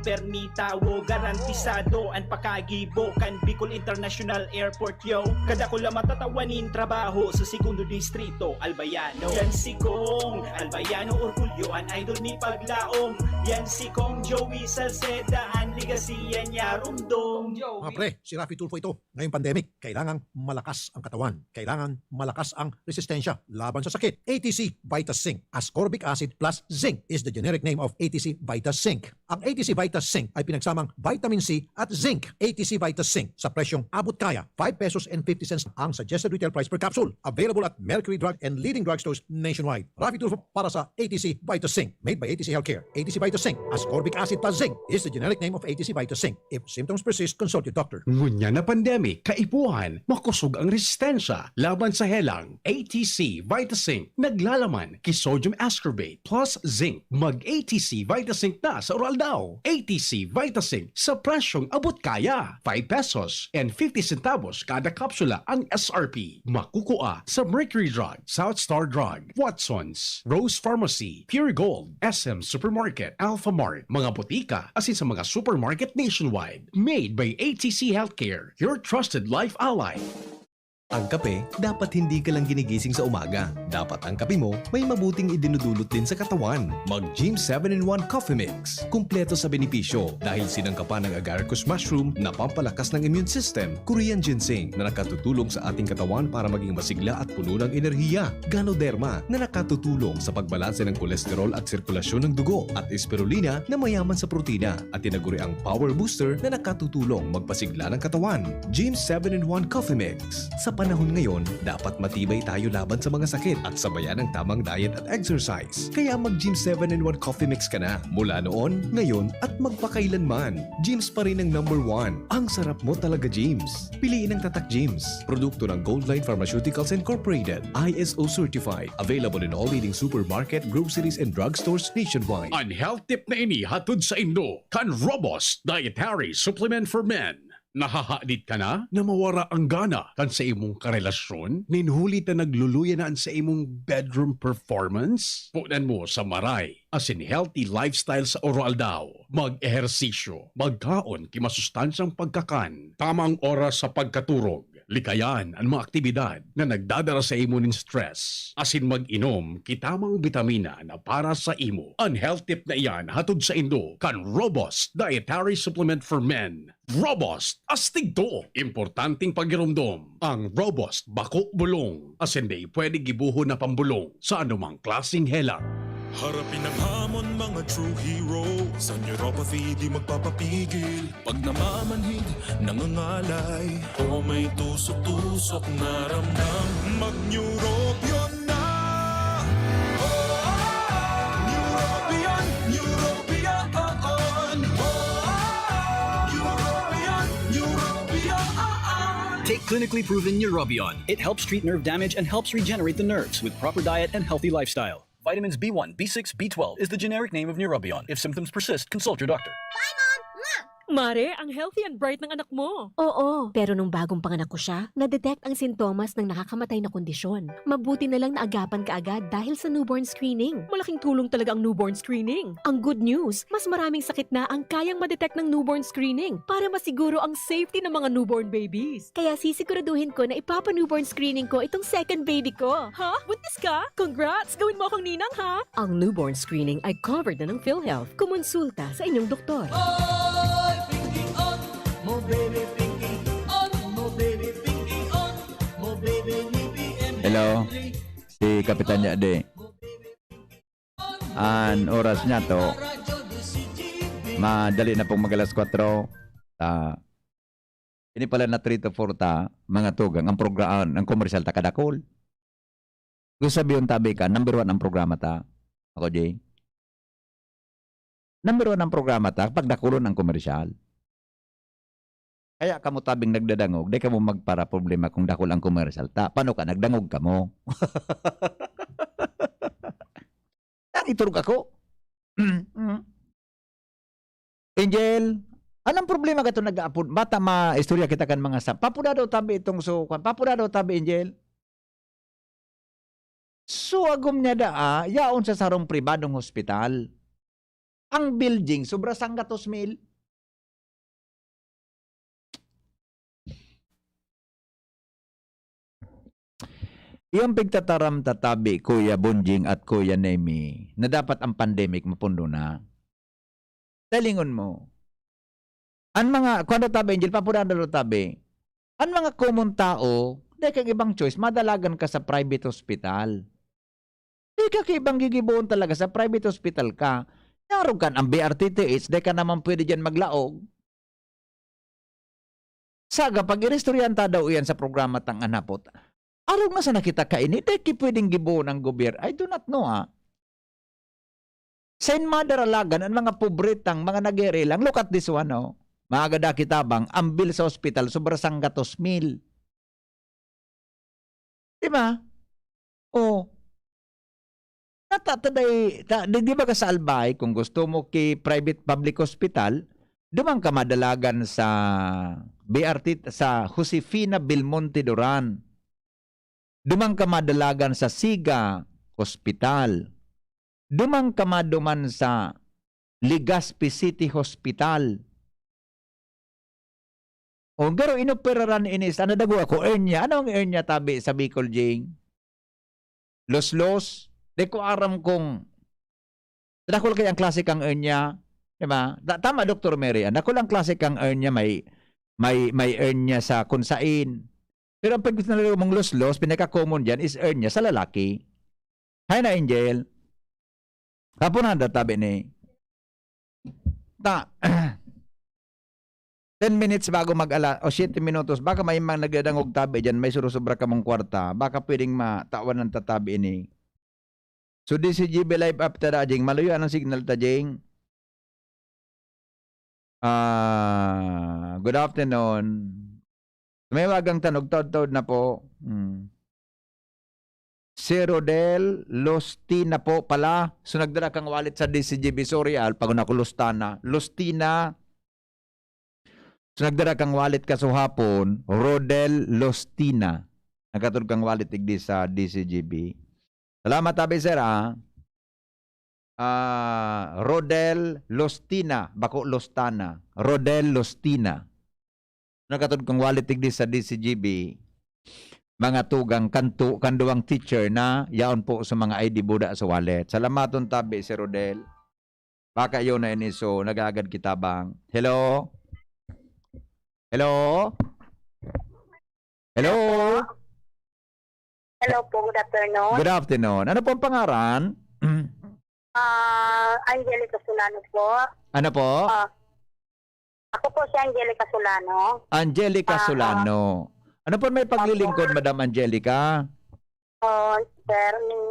Permi tawo, garantisado an pakagibo kan Bicol International Airport, yo. Kadakula matatawa nin trabaho sa segundo distrito, Albayano. Yan si Kong Albayano, orgulyo an idol ni paglaom. Yan si Kong Joey Salceda, an legacy yan niya rumdom. Mga pre, si Raffy Tulfo ito. Ngayong pandemic, kailangang malakas ang katawan. Kailangan malakas ang resistensya laban sa sakit. A T C Vitas Zinc. Ascorbic acid plus zinc is the generic name of A T C Vitas Zinc. Ang A T C Vitas Zinc ay pinagsamang vitamin C at zinc. A T C Vitas Zinc sa presyong abot kaya, five pesos and fifty cents ang suggested retail price per capsule. Available at Mercury Drug and leading drugstores nationwide. Raffy Tulfo para sa A T C Vitas Zinc. Made by A T C Healthcare. A T C Vitas Zinc. Ascorbic acid plus zinc is the generic name of A T C Vitas Zinc. If symptoms persist, consult your doctor. Ngunyan na pandemic, kaipuhan, makusog ang resistensya laban sa helang. A T C Vitazinc, naglalaman ki sodium ascorbate plus zinc. Mag A T C Vitazinc na sa oral daw. A T C Vitazinc sa presyong abot kaya. Five pesos and fifty centavos kada kapsula ang S R P. Makukua sa Mercury Drug, South Star Drug, Watsons, Rose Pharmacy, Pure Gold, S M Supermarket, Alphamart, mga botika, asin sa mga supermarket nationwide. Made by A T C Healthcare, your trusted life ally. Ang kape, dapat hindi ka lang ginigising sa umaga. Dapat ang kape mo may mabuting idinudulot din sa katawan. Mag Gym seven in one Coffee Mix. Kumpleto sa benepisyo dahil sinangkapan ng agaricus mushroom na pampalakas ng immune system, Korean ginseng na nakatutulong sa ating katawan para maging masigla at puno ng enerhiya, Ganoderma na nakatutulong sa pagbalanse ng kolesterol at sirkulasyon ng dugo, at Spirulina na mayaman sa protina at tinaguriang power booster na nakatutulong magpasigla ng katawan. Gym seven in one Coffee Mix. Sa panahon ngayon, dapat matibay tayo laban sa mga sakit at sabayan ang tamang diet at exercise. Kaya mag Gym seven in one Coffee Mix ka na mula noon, ngayon, at magpakailanman. Gym's pa rin ang number one. Ang sarap mo talaga, Gym's. Piliin ang Tatak Gym's. Produkto ng Goldline Pharmaceuticals Incorporated, I S O certified. Available in all leading supermarket, groceries, and drugstores nationwide. An health tip na ini hatod saindo kan Robust Dietary Supplement for Men. Nahahadit ka na na mawara ang gana kan sa imong karelasyon? Nin huli ta nagluluya na an sa imong bedroom performance? Punan mo sa maray asin healthy lifestyle sa oroaldaw. Mag-ehersisyo, magkaon ki masustansyang pagkakan, tamang oras sa pagkaturog, likayan an mga aktibidad na nagdadara sa imo nin stress, asin mag-inom ki tamang bitamina na para sa imo. An health tip na iyan hatod saindo kan Robust Dietary Supplement for Men. Robust, astig to! Importanteng pagiromdom, ang Robust bako bulong, asin dai pwede gibohon na pambolong sa anumang klaseng helang. Harapin ang hamon, mga true hero. Sa neuropathy, di magpapapigil. Pag namamanhid, nangangalay, o may tusok-tusok na ramdam, mag-Neurobion na! Oh, Neurobion, Neurobion, oh, oh. Neurobion, Neurobion, oh, oh. Take clinically proven Neurobion. It helps treat nerve damage and helps regenerate the nerves with proper diet and healthy lifestyle. Vitamins B one, B six, B twelve is the generic name of Neurobion. If symptoms persist, consult your doctor. Bye, Mom! Mwah! Mare, ang healthy and bright ng anak mo. Oo, pero nung bagong panganak ko siya, na-detect ang sintomas ng nakakamatay na kondisyon. Mabuti na lang naagapan kaagad dahil sa newborn screening. Malaking tulong talaga ang newborn screening. Ang good news, mas maraming sakit na ang kayang ma-detect ng newborn screening para masiguro ang safety ng mga newborn babies. Kaya sisiguraduhin ko na ipapa-newborn screening ko itong second baby ko. Ha? Buntis ka? Congrats! Gawin mo akong ninang, ha? Ang newborn screening ay covered na ng PhilHealth. Kumonsulta sa inyong doktor. Oy, Pinky, on mo, baby, Pinky, on mo, baby, Pinky, on mo, baby, ni B M Hello, si Kapitan Yadi. An oras niya to, madali na pong mag-alas kwatro. Ah, ini pala na three to four ta, mga tugang, ang progra-, ang, ang komersyal ta kadakol. Gusto sabihon tabi ka, number one ang programa ta. Ako, Jay. Number one ang programa ta, pagdakulon ang komersyal. Kaya kamo tabing nagdadangog, di kamo magparaproblema kung dakul ang komersyal ta. Paano ka, nagdangog kamo? Naiturog ako. Mm. Angel, anong problema ka to nag-aapod? Bata ma istorya kita kan mga sa. Papuda daw tabi itong so, kwan. Papuda daw tabi, Angel. So, agom niya daa, yaon sa sarong pribadong hospital. Ang building, sobra sanggatos mil. Iyang pigtataram ta tabi, Kuya Bonjing at Kuya Nemi, na dapat ang pandemic mapundo na. Talingon mo. An mga, kuwan daw tabi, Angel, papuran daw tabi. An mga common tao, dai kang ibang choice, madalagan ka sa private hospital. Di ka kaibang gigibohon talaga sa private hospital ka. Narog kan ang B R T T H, di ka naman pwede dyan maglaog. Saga, pag-iristoryahan ta daw iyan sa programa tang anapot, arog na sana kita kaini, di ki pwedeng gibohon ang gobyerno. I do not know, ah. Sain madaralagan an mga pobre tang mga nagirilang? Look at this one, oh. Mga gada kitabang, ang bill sa ospital, sobra sanggatos mil. Di ba? Oh. Nata-, ta-, day-, ta-, di, di ba ka sa Albay, kung gusto mo ki private public hospital, duman ka madalagan sa B R T, sa Josefina Belmonte Duran. Duman ka madalagan sa Siga Hospital. Duman ka maduman sa Legazpi City Hospital. O, garo inoperaran ini sa, nadagwa ko, hernia. Ano ang hernia tabi sa Bicol, Jing? Loslos? Di ko aram kung, dakul kaya ang klase kang hernia, di ba? Da-, tama, Doktor Mary Ann. Dakul ang klase kang hernia, may, may, may hernia sa kung sain. Pero ang pag-, mong loslos, pinaka-common dyan is hernia sa lalaki. Hay na, Angel. Hapon na, tabi ni. Ta, ten minutes bago mag-ala-, o siyete minutos, baka may mga nagdadangog tabi dyan, may surusobra ka mong kwarta, baka pwedeng matawan ng tatabi ini. So, D C G B live up ta da, Jing. Maluyo anong signal ta, Jing? Ah, good afternoon. May wagang tanog, taod-taod na po. Hmm. Si Rodel Lostina po pala. So, nagdara kang wallet sa D C G B. Sorry, Al, pag ako Lostana. Lostina. So, nagdara kang wallet kasuhapon, Rodel Lostina. Nagkatod kang wallet igdi sa D C G B. Salamat, tabi, sir, ah. Ah, Rodel Lostina, bako Lostana. Rodel Lostina. Nagkatod kang wallet igdi sa D C G B. Mga tugang kanto, kanduwang teacher na yaon po sa mga I D buda sa wallet. Salamaton tabi si Rodel. Baka yun na ini, so, nag-aagad kita bang. Hello? Hello? Hello? Hello po, good afternoon. Good afternoon. Ano po ang pangaran? Ah, Angelica Solano po. Ano po? Ah, ako po si Angelica Solano. Angelica Ah, Solano. Ano po may paglilingkod, Madam Angelica? Oh, sir, may,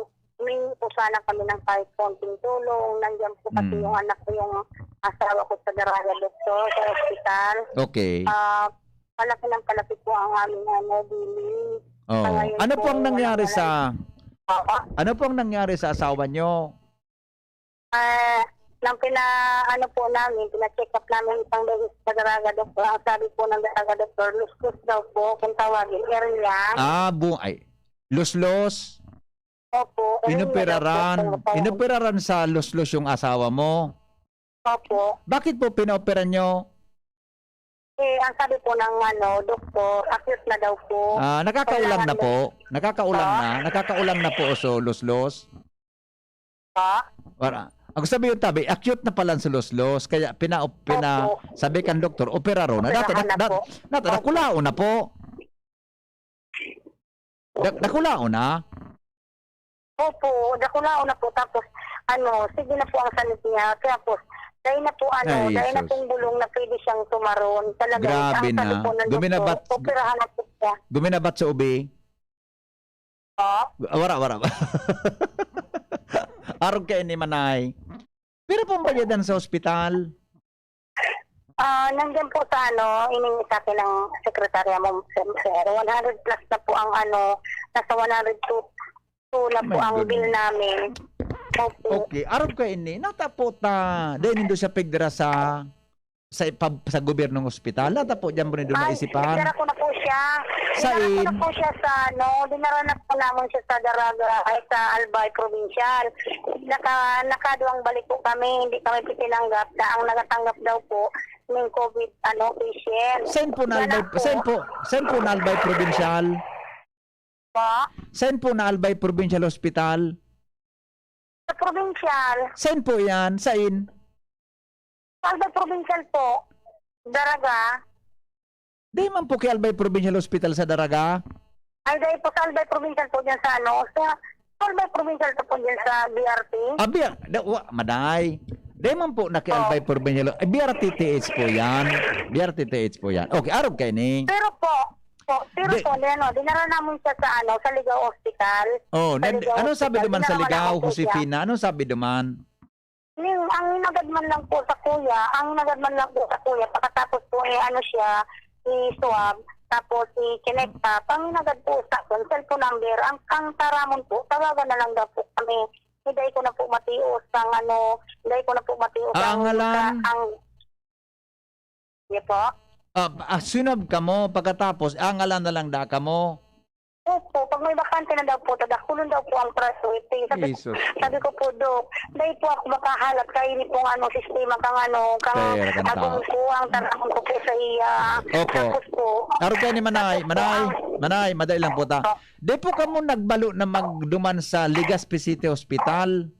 may po sana kami ng kahit konting tulong. Nandiyan po kasi Hmm. yung anak ko, yung asawa ko sa Daraga, doktor, sa ospital. Okay. Ah, palaki ng palaki po ang aming ano, billing. Oh. Sa ngayon Ano po ang po, nangyari wala sa Opo. Ano po ang nangyari sa asawa nyo? Ah, nang pina, ano po namin, pina-check up namin isang beses sa Daraga, doktor. Ang sabi po ng Daraga, doktor, luskus daw po, kung tawagin, hernia. Ah, bu ay luslos. Opo. Hernia daw po, Inoperaran. kung tawagin. Inoperaran sa luslos yung asawa mo. Opo. Bakit po pinaopera nyo? Eh, ang sabi po ng ano, doktor, acute na daw po. Ah, nakakaulang na Kailangan po. Nakakaulang na. Nakakaulang na po so luslos. Pa? Para. Ang sabi yung tabi, acute na pala sa luslos. Kaya pina, pina Opo. sabi kan doktor, operaron na. Nata, Operahan na nata, po. nata, nakulaon na po. Da, nakulaon na. Opo, dakulaon na po. Tapos, ano, sige na po ang sanit niya. Tapos, dahil na po, ano, Ay, dahil na sus. pong bulong na pwede siyang tumaron. Talaga, Grabe ang sabi na. po ng Guminabat- doktor, operahan na po siya. Guminabat sa ubi. Po? Ah, wara, wara. Arog kayo ni Manay. Pero pong bayadan sa ospital. Ah, nandiyan po sa ano, iningi sa akin ng sekretarya mo, sir, sir. One hundred plus na po ang ano, nasa one hundred two, two na Oh po my ang goodness. Bill namin. Opo. Okay, arog kayo ni. Natapo ta. Dahil nindo siya pigdara sa sa, ipab- sa gobyernong ospital. Natapo dyan po nindo Ay, naisipan. dinara ko na po siya. Sain? Dinara ko na po siya sa, ano, dinara na po namin siya sa Daraga, ay sa Albay Provincial. Naka, nakaduwang balik po kami, hindi kami tinanggap na ang nakatanggap daw po ng COVID, ano, patient. Saan po na Yan Albay, lang po. Saan po, saan po na Albay Provincial? Po? Saan po na Albay Provincial Hospital? Sa provincial. Saan po yan? Saan? Albay Provincial po. Daraga. Di man po kay Albay Provincial Hospital sa Daraga? Ay, dahil po sa Albay Provincial po dyan sa ano, sa Albay Provincial po dyan sa B R T. Abi, da, wa, maday. Di man po na kay Oh. Albay Provincial. Eh, B R T T H po yan. B R T T H po yan. Okay, arog kayo ni. Pero po, po, pero Di- po, ano, dinara namin siya sa ano, sa Ligao Hospital. Oh, Sa nan, Ligao ano sabi Hospital. duman sa Dinara Ligao, namin po siya. Josefina? Ano sabi duman? Ning, ang inagad man lang po sa kuya, ang inagad man lang po sa kuya, pagkatapos po, eh, ano siya, i-swab, tapos i-connect up. Ang inagad po sa akin, cellphone number, ang, ang taramon po, tawagan na lang daw po kami. Hindi ko na po matios ang ano, hindi ko na po matios Ah, ang, ngalan? ang, Niyo po? Ah, ah, sinwab kamo, pagkatapos, angalan na lang da kamo. Opo, May bakante na daw po, tadakulon daw po ang priority. Sabi ko, Jesus. Sabi ko po, "Dok, dai po ako makahalat kay ini pong ano, sistema kang ano, kang Pera kang tao. Agong po, ang tanakon ko po sa iya." Opo. Tapos po, Arog kayo ni Manay, tapos po Manay, ang Manay, madali lang po ta. Oh. Di po kamo nagbalo na magduman sa Legazpi City Hospital?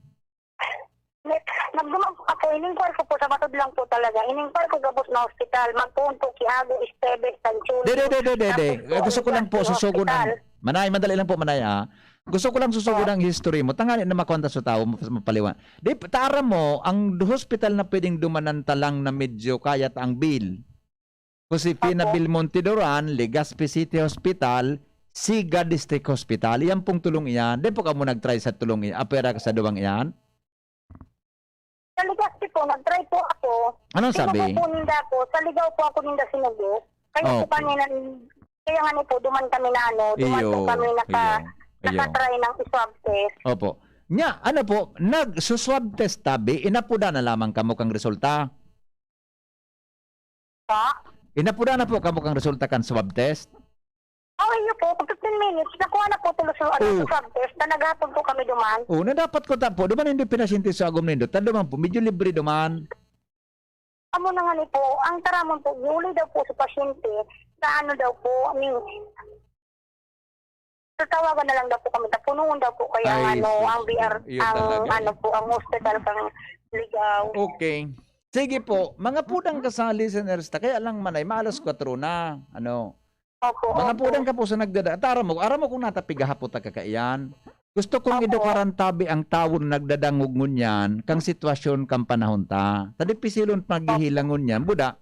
Nagduman po ako, in-inquire ko po sa matod lang po talaga. In-inquire ko gabos na hospital. Magpoon po, Quiago, Esteves, San Chuli. De, de, de, de, de, de. Tapos po, Eh, gusto ko lang po, Antique susugo ng, Hospital. Manay, madali lang po, Manay, ah. Gusto ko lang susugo Po. ng history mo. Tangani na makwanta sa tao, mas mapaliwan. Di, taram mo, ang hospital na pwedeng dumanan ta lang na medyo kaya ta ang bill. Josefina Opo. Belmonte Duran, Legazpi City Hospital, Siga District Hospital. Iyan pong tulong iyan. Di po kamo nag-try sa tulong iyan, apera sa duwang iyan? Sa Legazpi po, nag-try po ako. Anong Sinugo sabi? po ninda ako. Sa Ligao po ako ninda sinugo. Kaya po Okay. kami na, kaya nga ni po, duman kami na ano, duman po Iyo, kami naka-, iyo, iyo. naka-try ng swab test. Opo. Nya, ano po, nag-swab test tabi, inapuda na lamang kamo kang resulta? Pa? Inapuda na po kamo kang resulta kan swab test? Oh, iyo po, fifteen minutes, nakuha na po tulos yung ano, Oh. swab test, na naghapon po kami duman. Oh, na dapat ko ta po, duman hindi pinasyente sa agom nindo, ta duman po, medyo libre duman. Amo na nga ni po, ang taramon po, giuli daw po sa pasyente, sa ano daw po, ni, tatawagan na lang daw po kami, tapunuon daw po kaya ang Ay, ano, sus ang po. B R, Iyo ang talaga. ano po, ang hospital kang Ligao. Okay. Sige po, mga pudang ka sa listeners ta, kaya lang man ay maalas kwatro na, ano. Opo, Mga opo. pudang ka po sa nagdada-, at aram mo, aram mo kung nata pigahapot ta kakaiyan. Gusto kong Opo. edukaran tabi ang tawo na nagdadangog ngunyan, kang sitwasyon, kang panahon ta. Ta dipisilon paghihilangon niyan. Buda,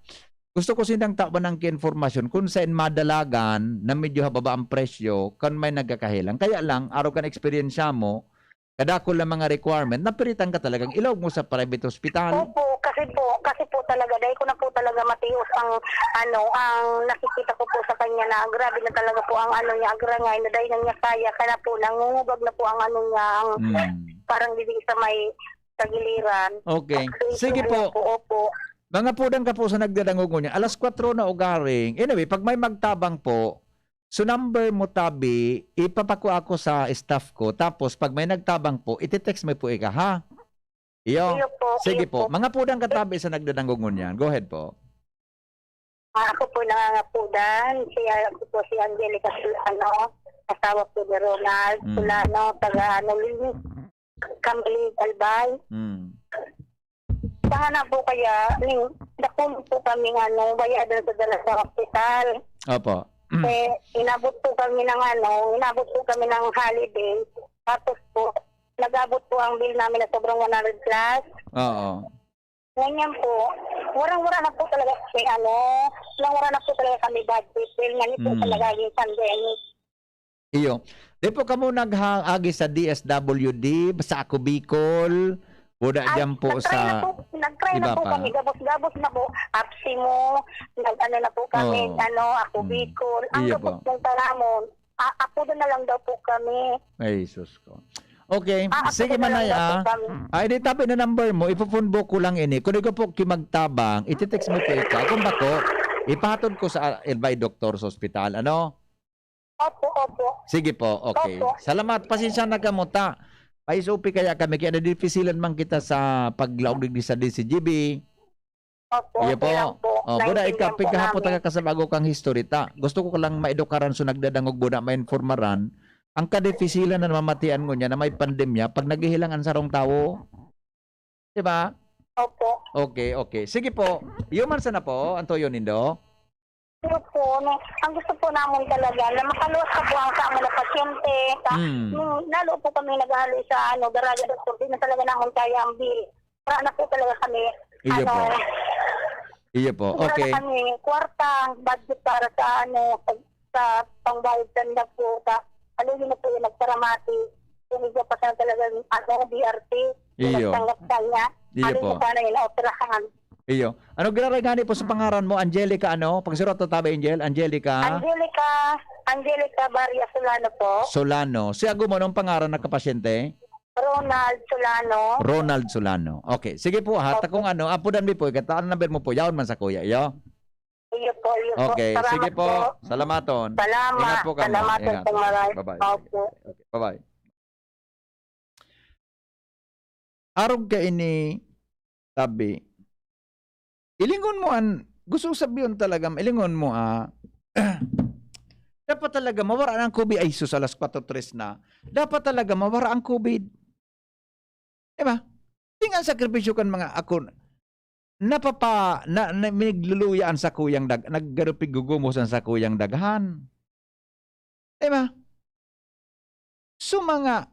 gusto ko sindang tawan ng kiinformasyon kung saan madalagan na medyo hababa ang presyo kan may nagkakahelang. Kaya lang, araw kan eksperyensya mo, kadakul na mga requirement, napiritan ka talagang ilawag mo sa private hospital. Opo, kasi po, kasi po talaga, dahil ko na po talaga matios ang, ano, ang nakikita ko po sa kanya na grabe na talaga po ang ano niya, agrangay, na dahil na niya kaya, kaya po, nangungubag na po ang ano niya, ang Mm. parang didi sa may tagiliran. Okay. Ang Sige po. po, opo. Mga pudang ka po sa nagdadangog ngunyan, alas kwatro na ugaring. Anyway, pag may magtabang po, so number mo tabi, ipapakua ko sa staff ko. Tapos, pag may nagtabang po, iti-text mo po ika, ha? Iyo. Iyo po, Sige iyo po. po. Mga pudang ka tabi sa nagdadangog ngunyan. Go ahead po. Ah, ako po nangangapudan. Si, ah, ako po si Angelica Solano. Asawa po ni Ronald Mm. Solano, taga ano, Linis. Kambali, Albay. Mm. Sana po kaya, ning, dakul po kami, ano, bayadan sa dala sa ospital. Opo. Eh, inabot po kami ng, ano, inabot po kami ng holiday. Tapos po, nag-abot po ang bill namin na sobrang one hundred plus. Oo. Ngunyan po, warang-wara na po talaga kami, ano, warang-wara na po talaga kami budget dahil nga nito Mm. sa nagaging pandemic. Iyo. Di po kamo naghaagi sa D S W D, sa Ako Bicol, o da Ay, diyan po nag-try na sa po, nag-try na iba po pa? kami, gabos-gabos na po, APSEMO, nag-ano na po kami, Oo. ano, Ako Mm. Bicol. Ang Iyo gabos po. pong taramon, a-, apodo na lang daw po kami. Ay, sus ko. Okay, Ah, sige, apodo na lang Manay, daw po ah. kami. Ay, di tabi na number mo, ipo-phone book ko lang ini. Kung ikaw po kimagtabang, iti-text mo po ikaw. Kung bako, ipahatod ko sa, ah, by doctor sa ospital, ano? Opo, opo. Sige po, okay. Opo. Salamat. Pasensya na kamo ta. Pa-S O P kaya kami, kaya nadifisilan man kita sa paglaog digdi sa D C G B. Opo, Iyo okay po. lang po. Oh, buda Naintindihan ika, po pigkahapon namin. ta ka sa bago kang history ta. Gusto ko lang maedukaran so nagdadangog, buda mainformaran. Ang kadifisilan na namamatian ngunyan na may pandemya, pag naghihilang an sarong tawo. Di ba? Opo. Okay, okay. Sige po. Iyo man sana po, ang tuyo nindo? Ano po, no, ang gusto po namon talaga na makaluwas na po ang sa mga pasyente. Ka, Mm. nung lalo po kami naghahaloy sa, ano, Daraga Doktor, di na talaga namon kaya ang bill. Wala na po talaga kami, Iyo ano, po. Iyo po. wala na Okay. kami kwarta, budget para sa, ano, sa, sa pangbayad sa nila po. Sa, ano, yun na po yung nagparamati. Yung iba pa sana talaga, ano, B R T. Iyo. Nagtanggap sa niya. Iyo Ano po. yung sana yung naoperahan? Iyo. Ano, giraray gani po sa pangaran mo? Angelica ano? Pagsurat ta tabi, Angel. Angelica? Angelica, Angelica Barria Solano po. Solano. Si ago mo, anong pangaran ng kapasyente? Ronald Solano. Ronald Solano. Okay. Sige po, ha. Opo. Ta kung ano, apodan mi po, ikataan number mo po. Yaon man sa kuya, iyo. Iyo po, iyo po. Okay, sige po. Salamaton. Ingat po kamo. Ingat. Bye-bye. Opo. Okay, bye-bye. Arog kaini, tabi. Ilingon mo an, gusto ko sabihon talaga, ilingon mo, ah, dapat talaga mawara na ang COVID. Ay, sus, alas kwatro tres na. Dapat talaga mawara ang COVID. Di ba? Tingnan sakripisyo kan mga ako, napapa-, na, na, nagluluya an sakuyang dag-, naggarupig gugumos an sakuyang daghan. Di ba? So, mga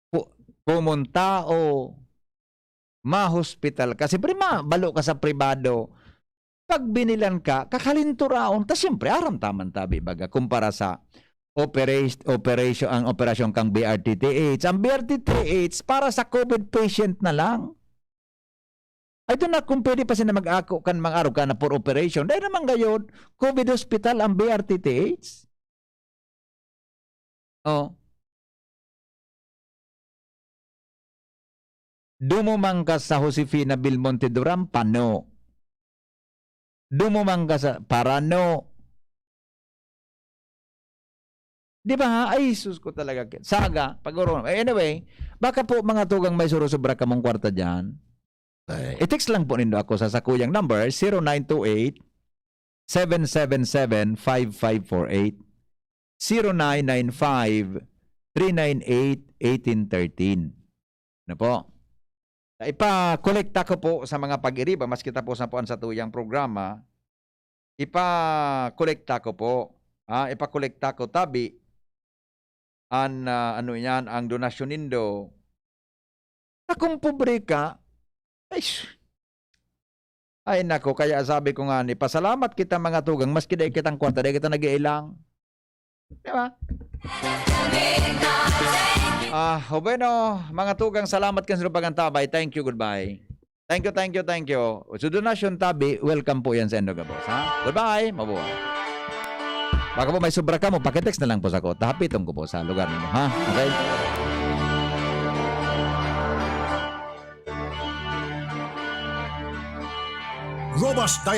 ko-, komon tao, mahospital ka, siyempre, mabalo ka sa pribado. Pag binilan ka, kakalinturaon, ta siyempre, aram ta man tabi, baga, kumpara sa operation, operation, ang operasyon kang B R T T H. Ang B R T T H, para sa COVID patient na lang. I don't know kung pwede pa sila mag-ako kan mga araw ka na for operation. Dahil naman gayon, COVID hospital ang B R T T H. Oh. Dumuman ka sa Josefina Belmonte Duran, pano. Dumuman ka sa Parano. Di ba? Ay, sus ko talaga. Saga, pag-uro. Eh, anyway, baka po mga tugang may surusubra kamong kwarta dyan. Eh, i-text lang po nindo ako sa sakuyang number, zero nine two eight, seven seven seven, five five four eight, zero nine nine five, three nine eight, eighteen thirteen. Ano po? Ipakolekta ko po sa mga pag-iriba, maski tapos na po ang satuyang programa, ipakolekta ko po. Ah, ipakolekta ko tabi an, ah, ano yan, ang donasyon nindo. Na kung pobre ka, ay, sh-, ay nako, kaya sabi ko nga ni, pasalamat kita mga tugang, maski dai kitang kwarta, dai kita nag-iilang. Di ba? Ah, o bueno, mga tugang, salamat kan sa pagantabay. Thank you, goodbye. Thank you, thank you, thank you. Sa donasyon tabi, welcome po yan sa Endo Gabos, ha? Goodbye, mabuhay. Baka po may sobra ka mo, pakitext na lang po sa ko. Tahapiton ko po sa lugar ninyo, ha? Okay? Robust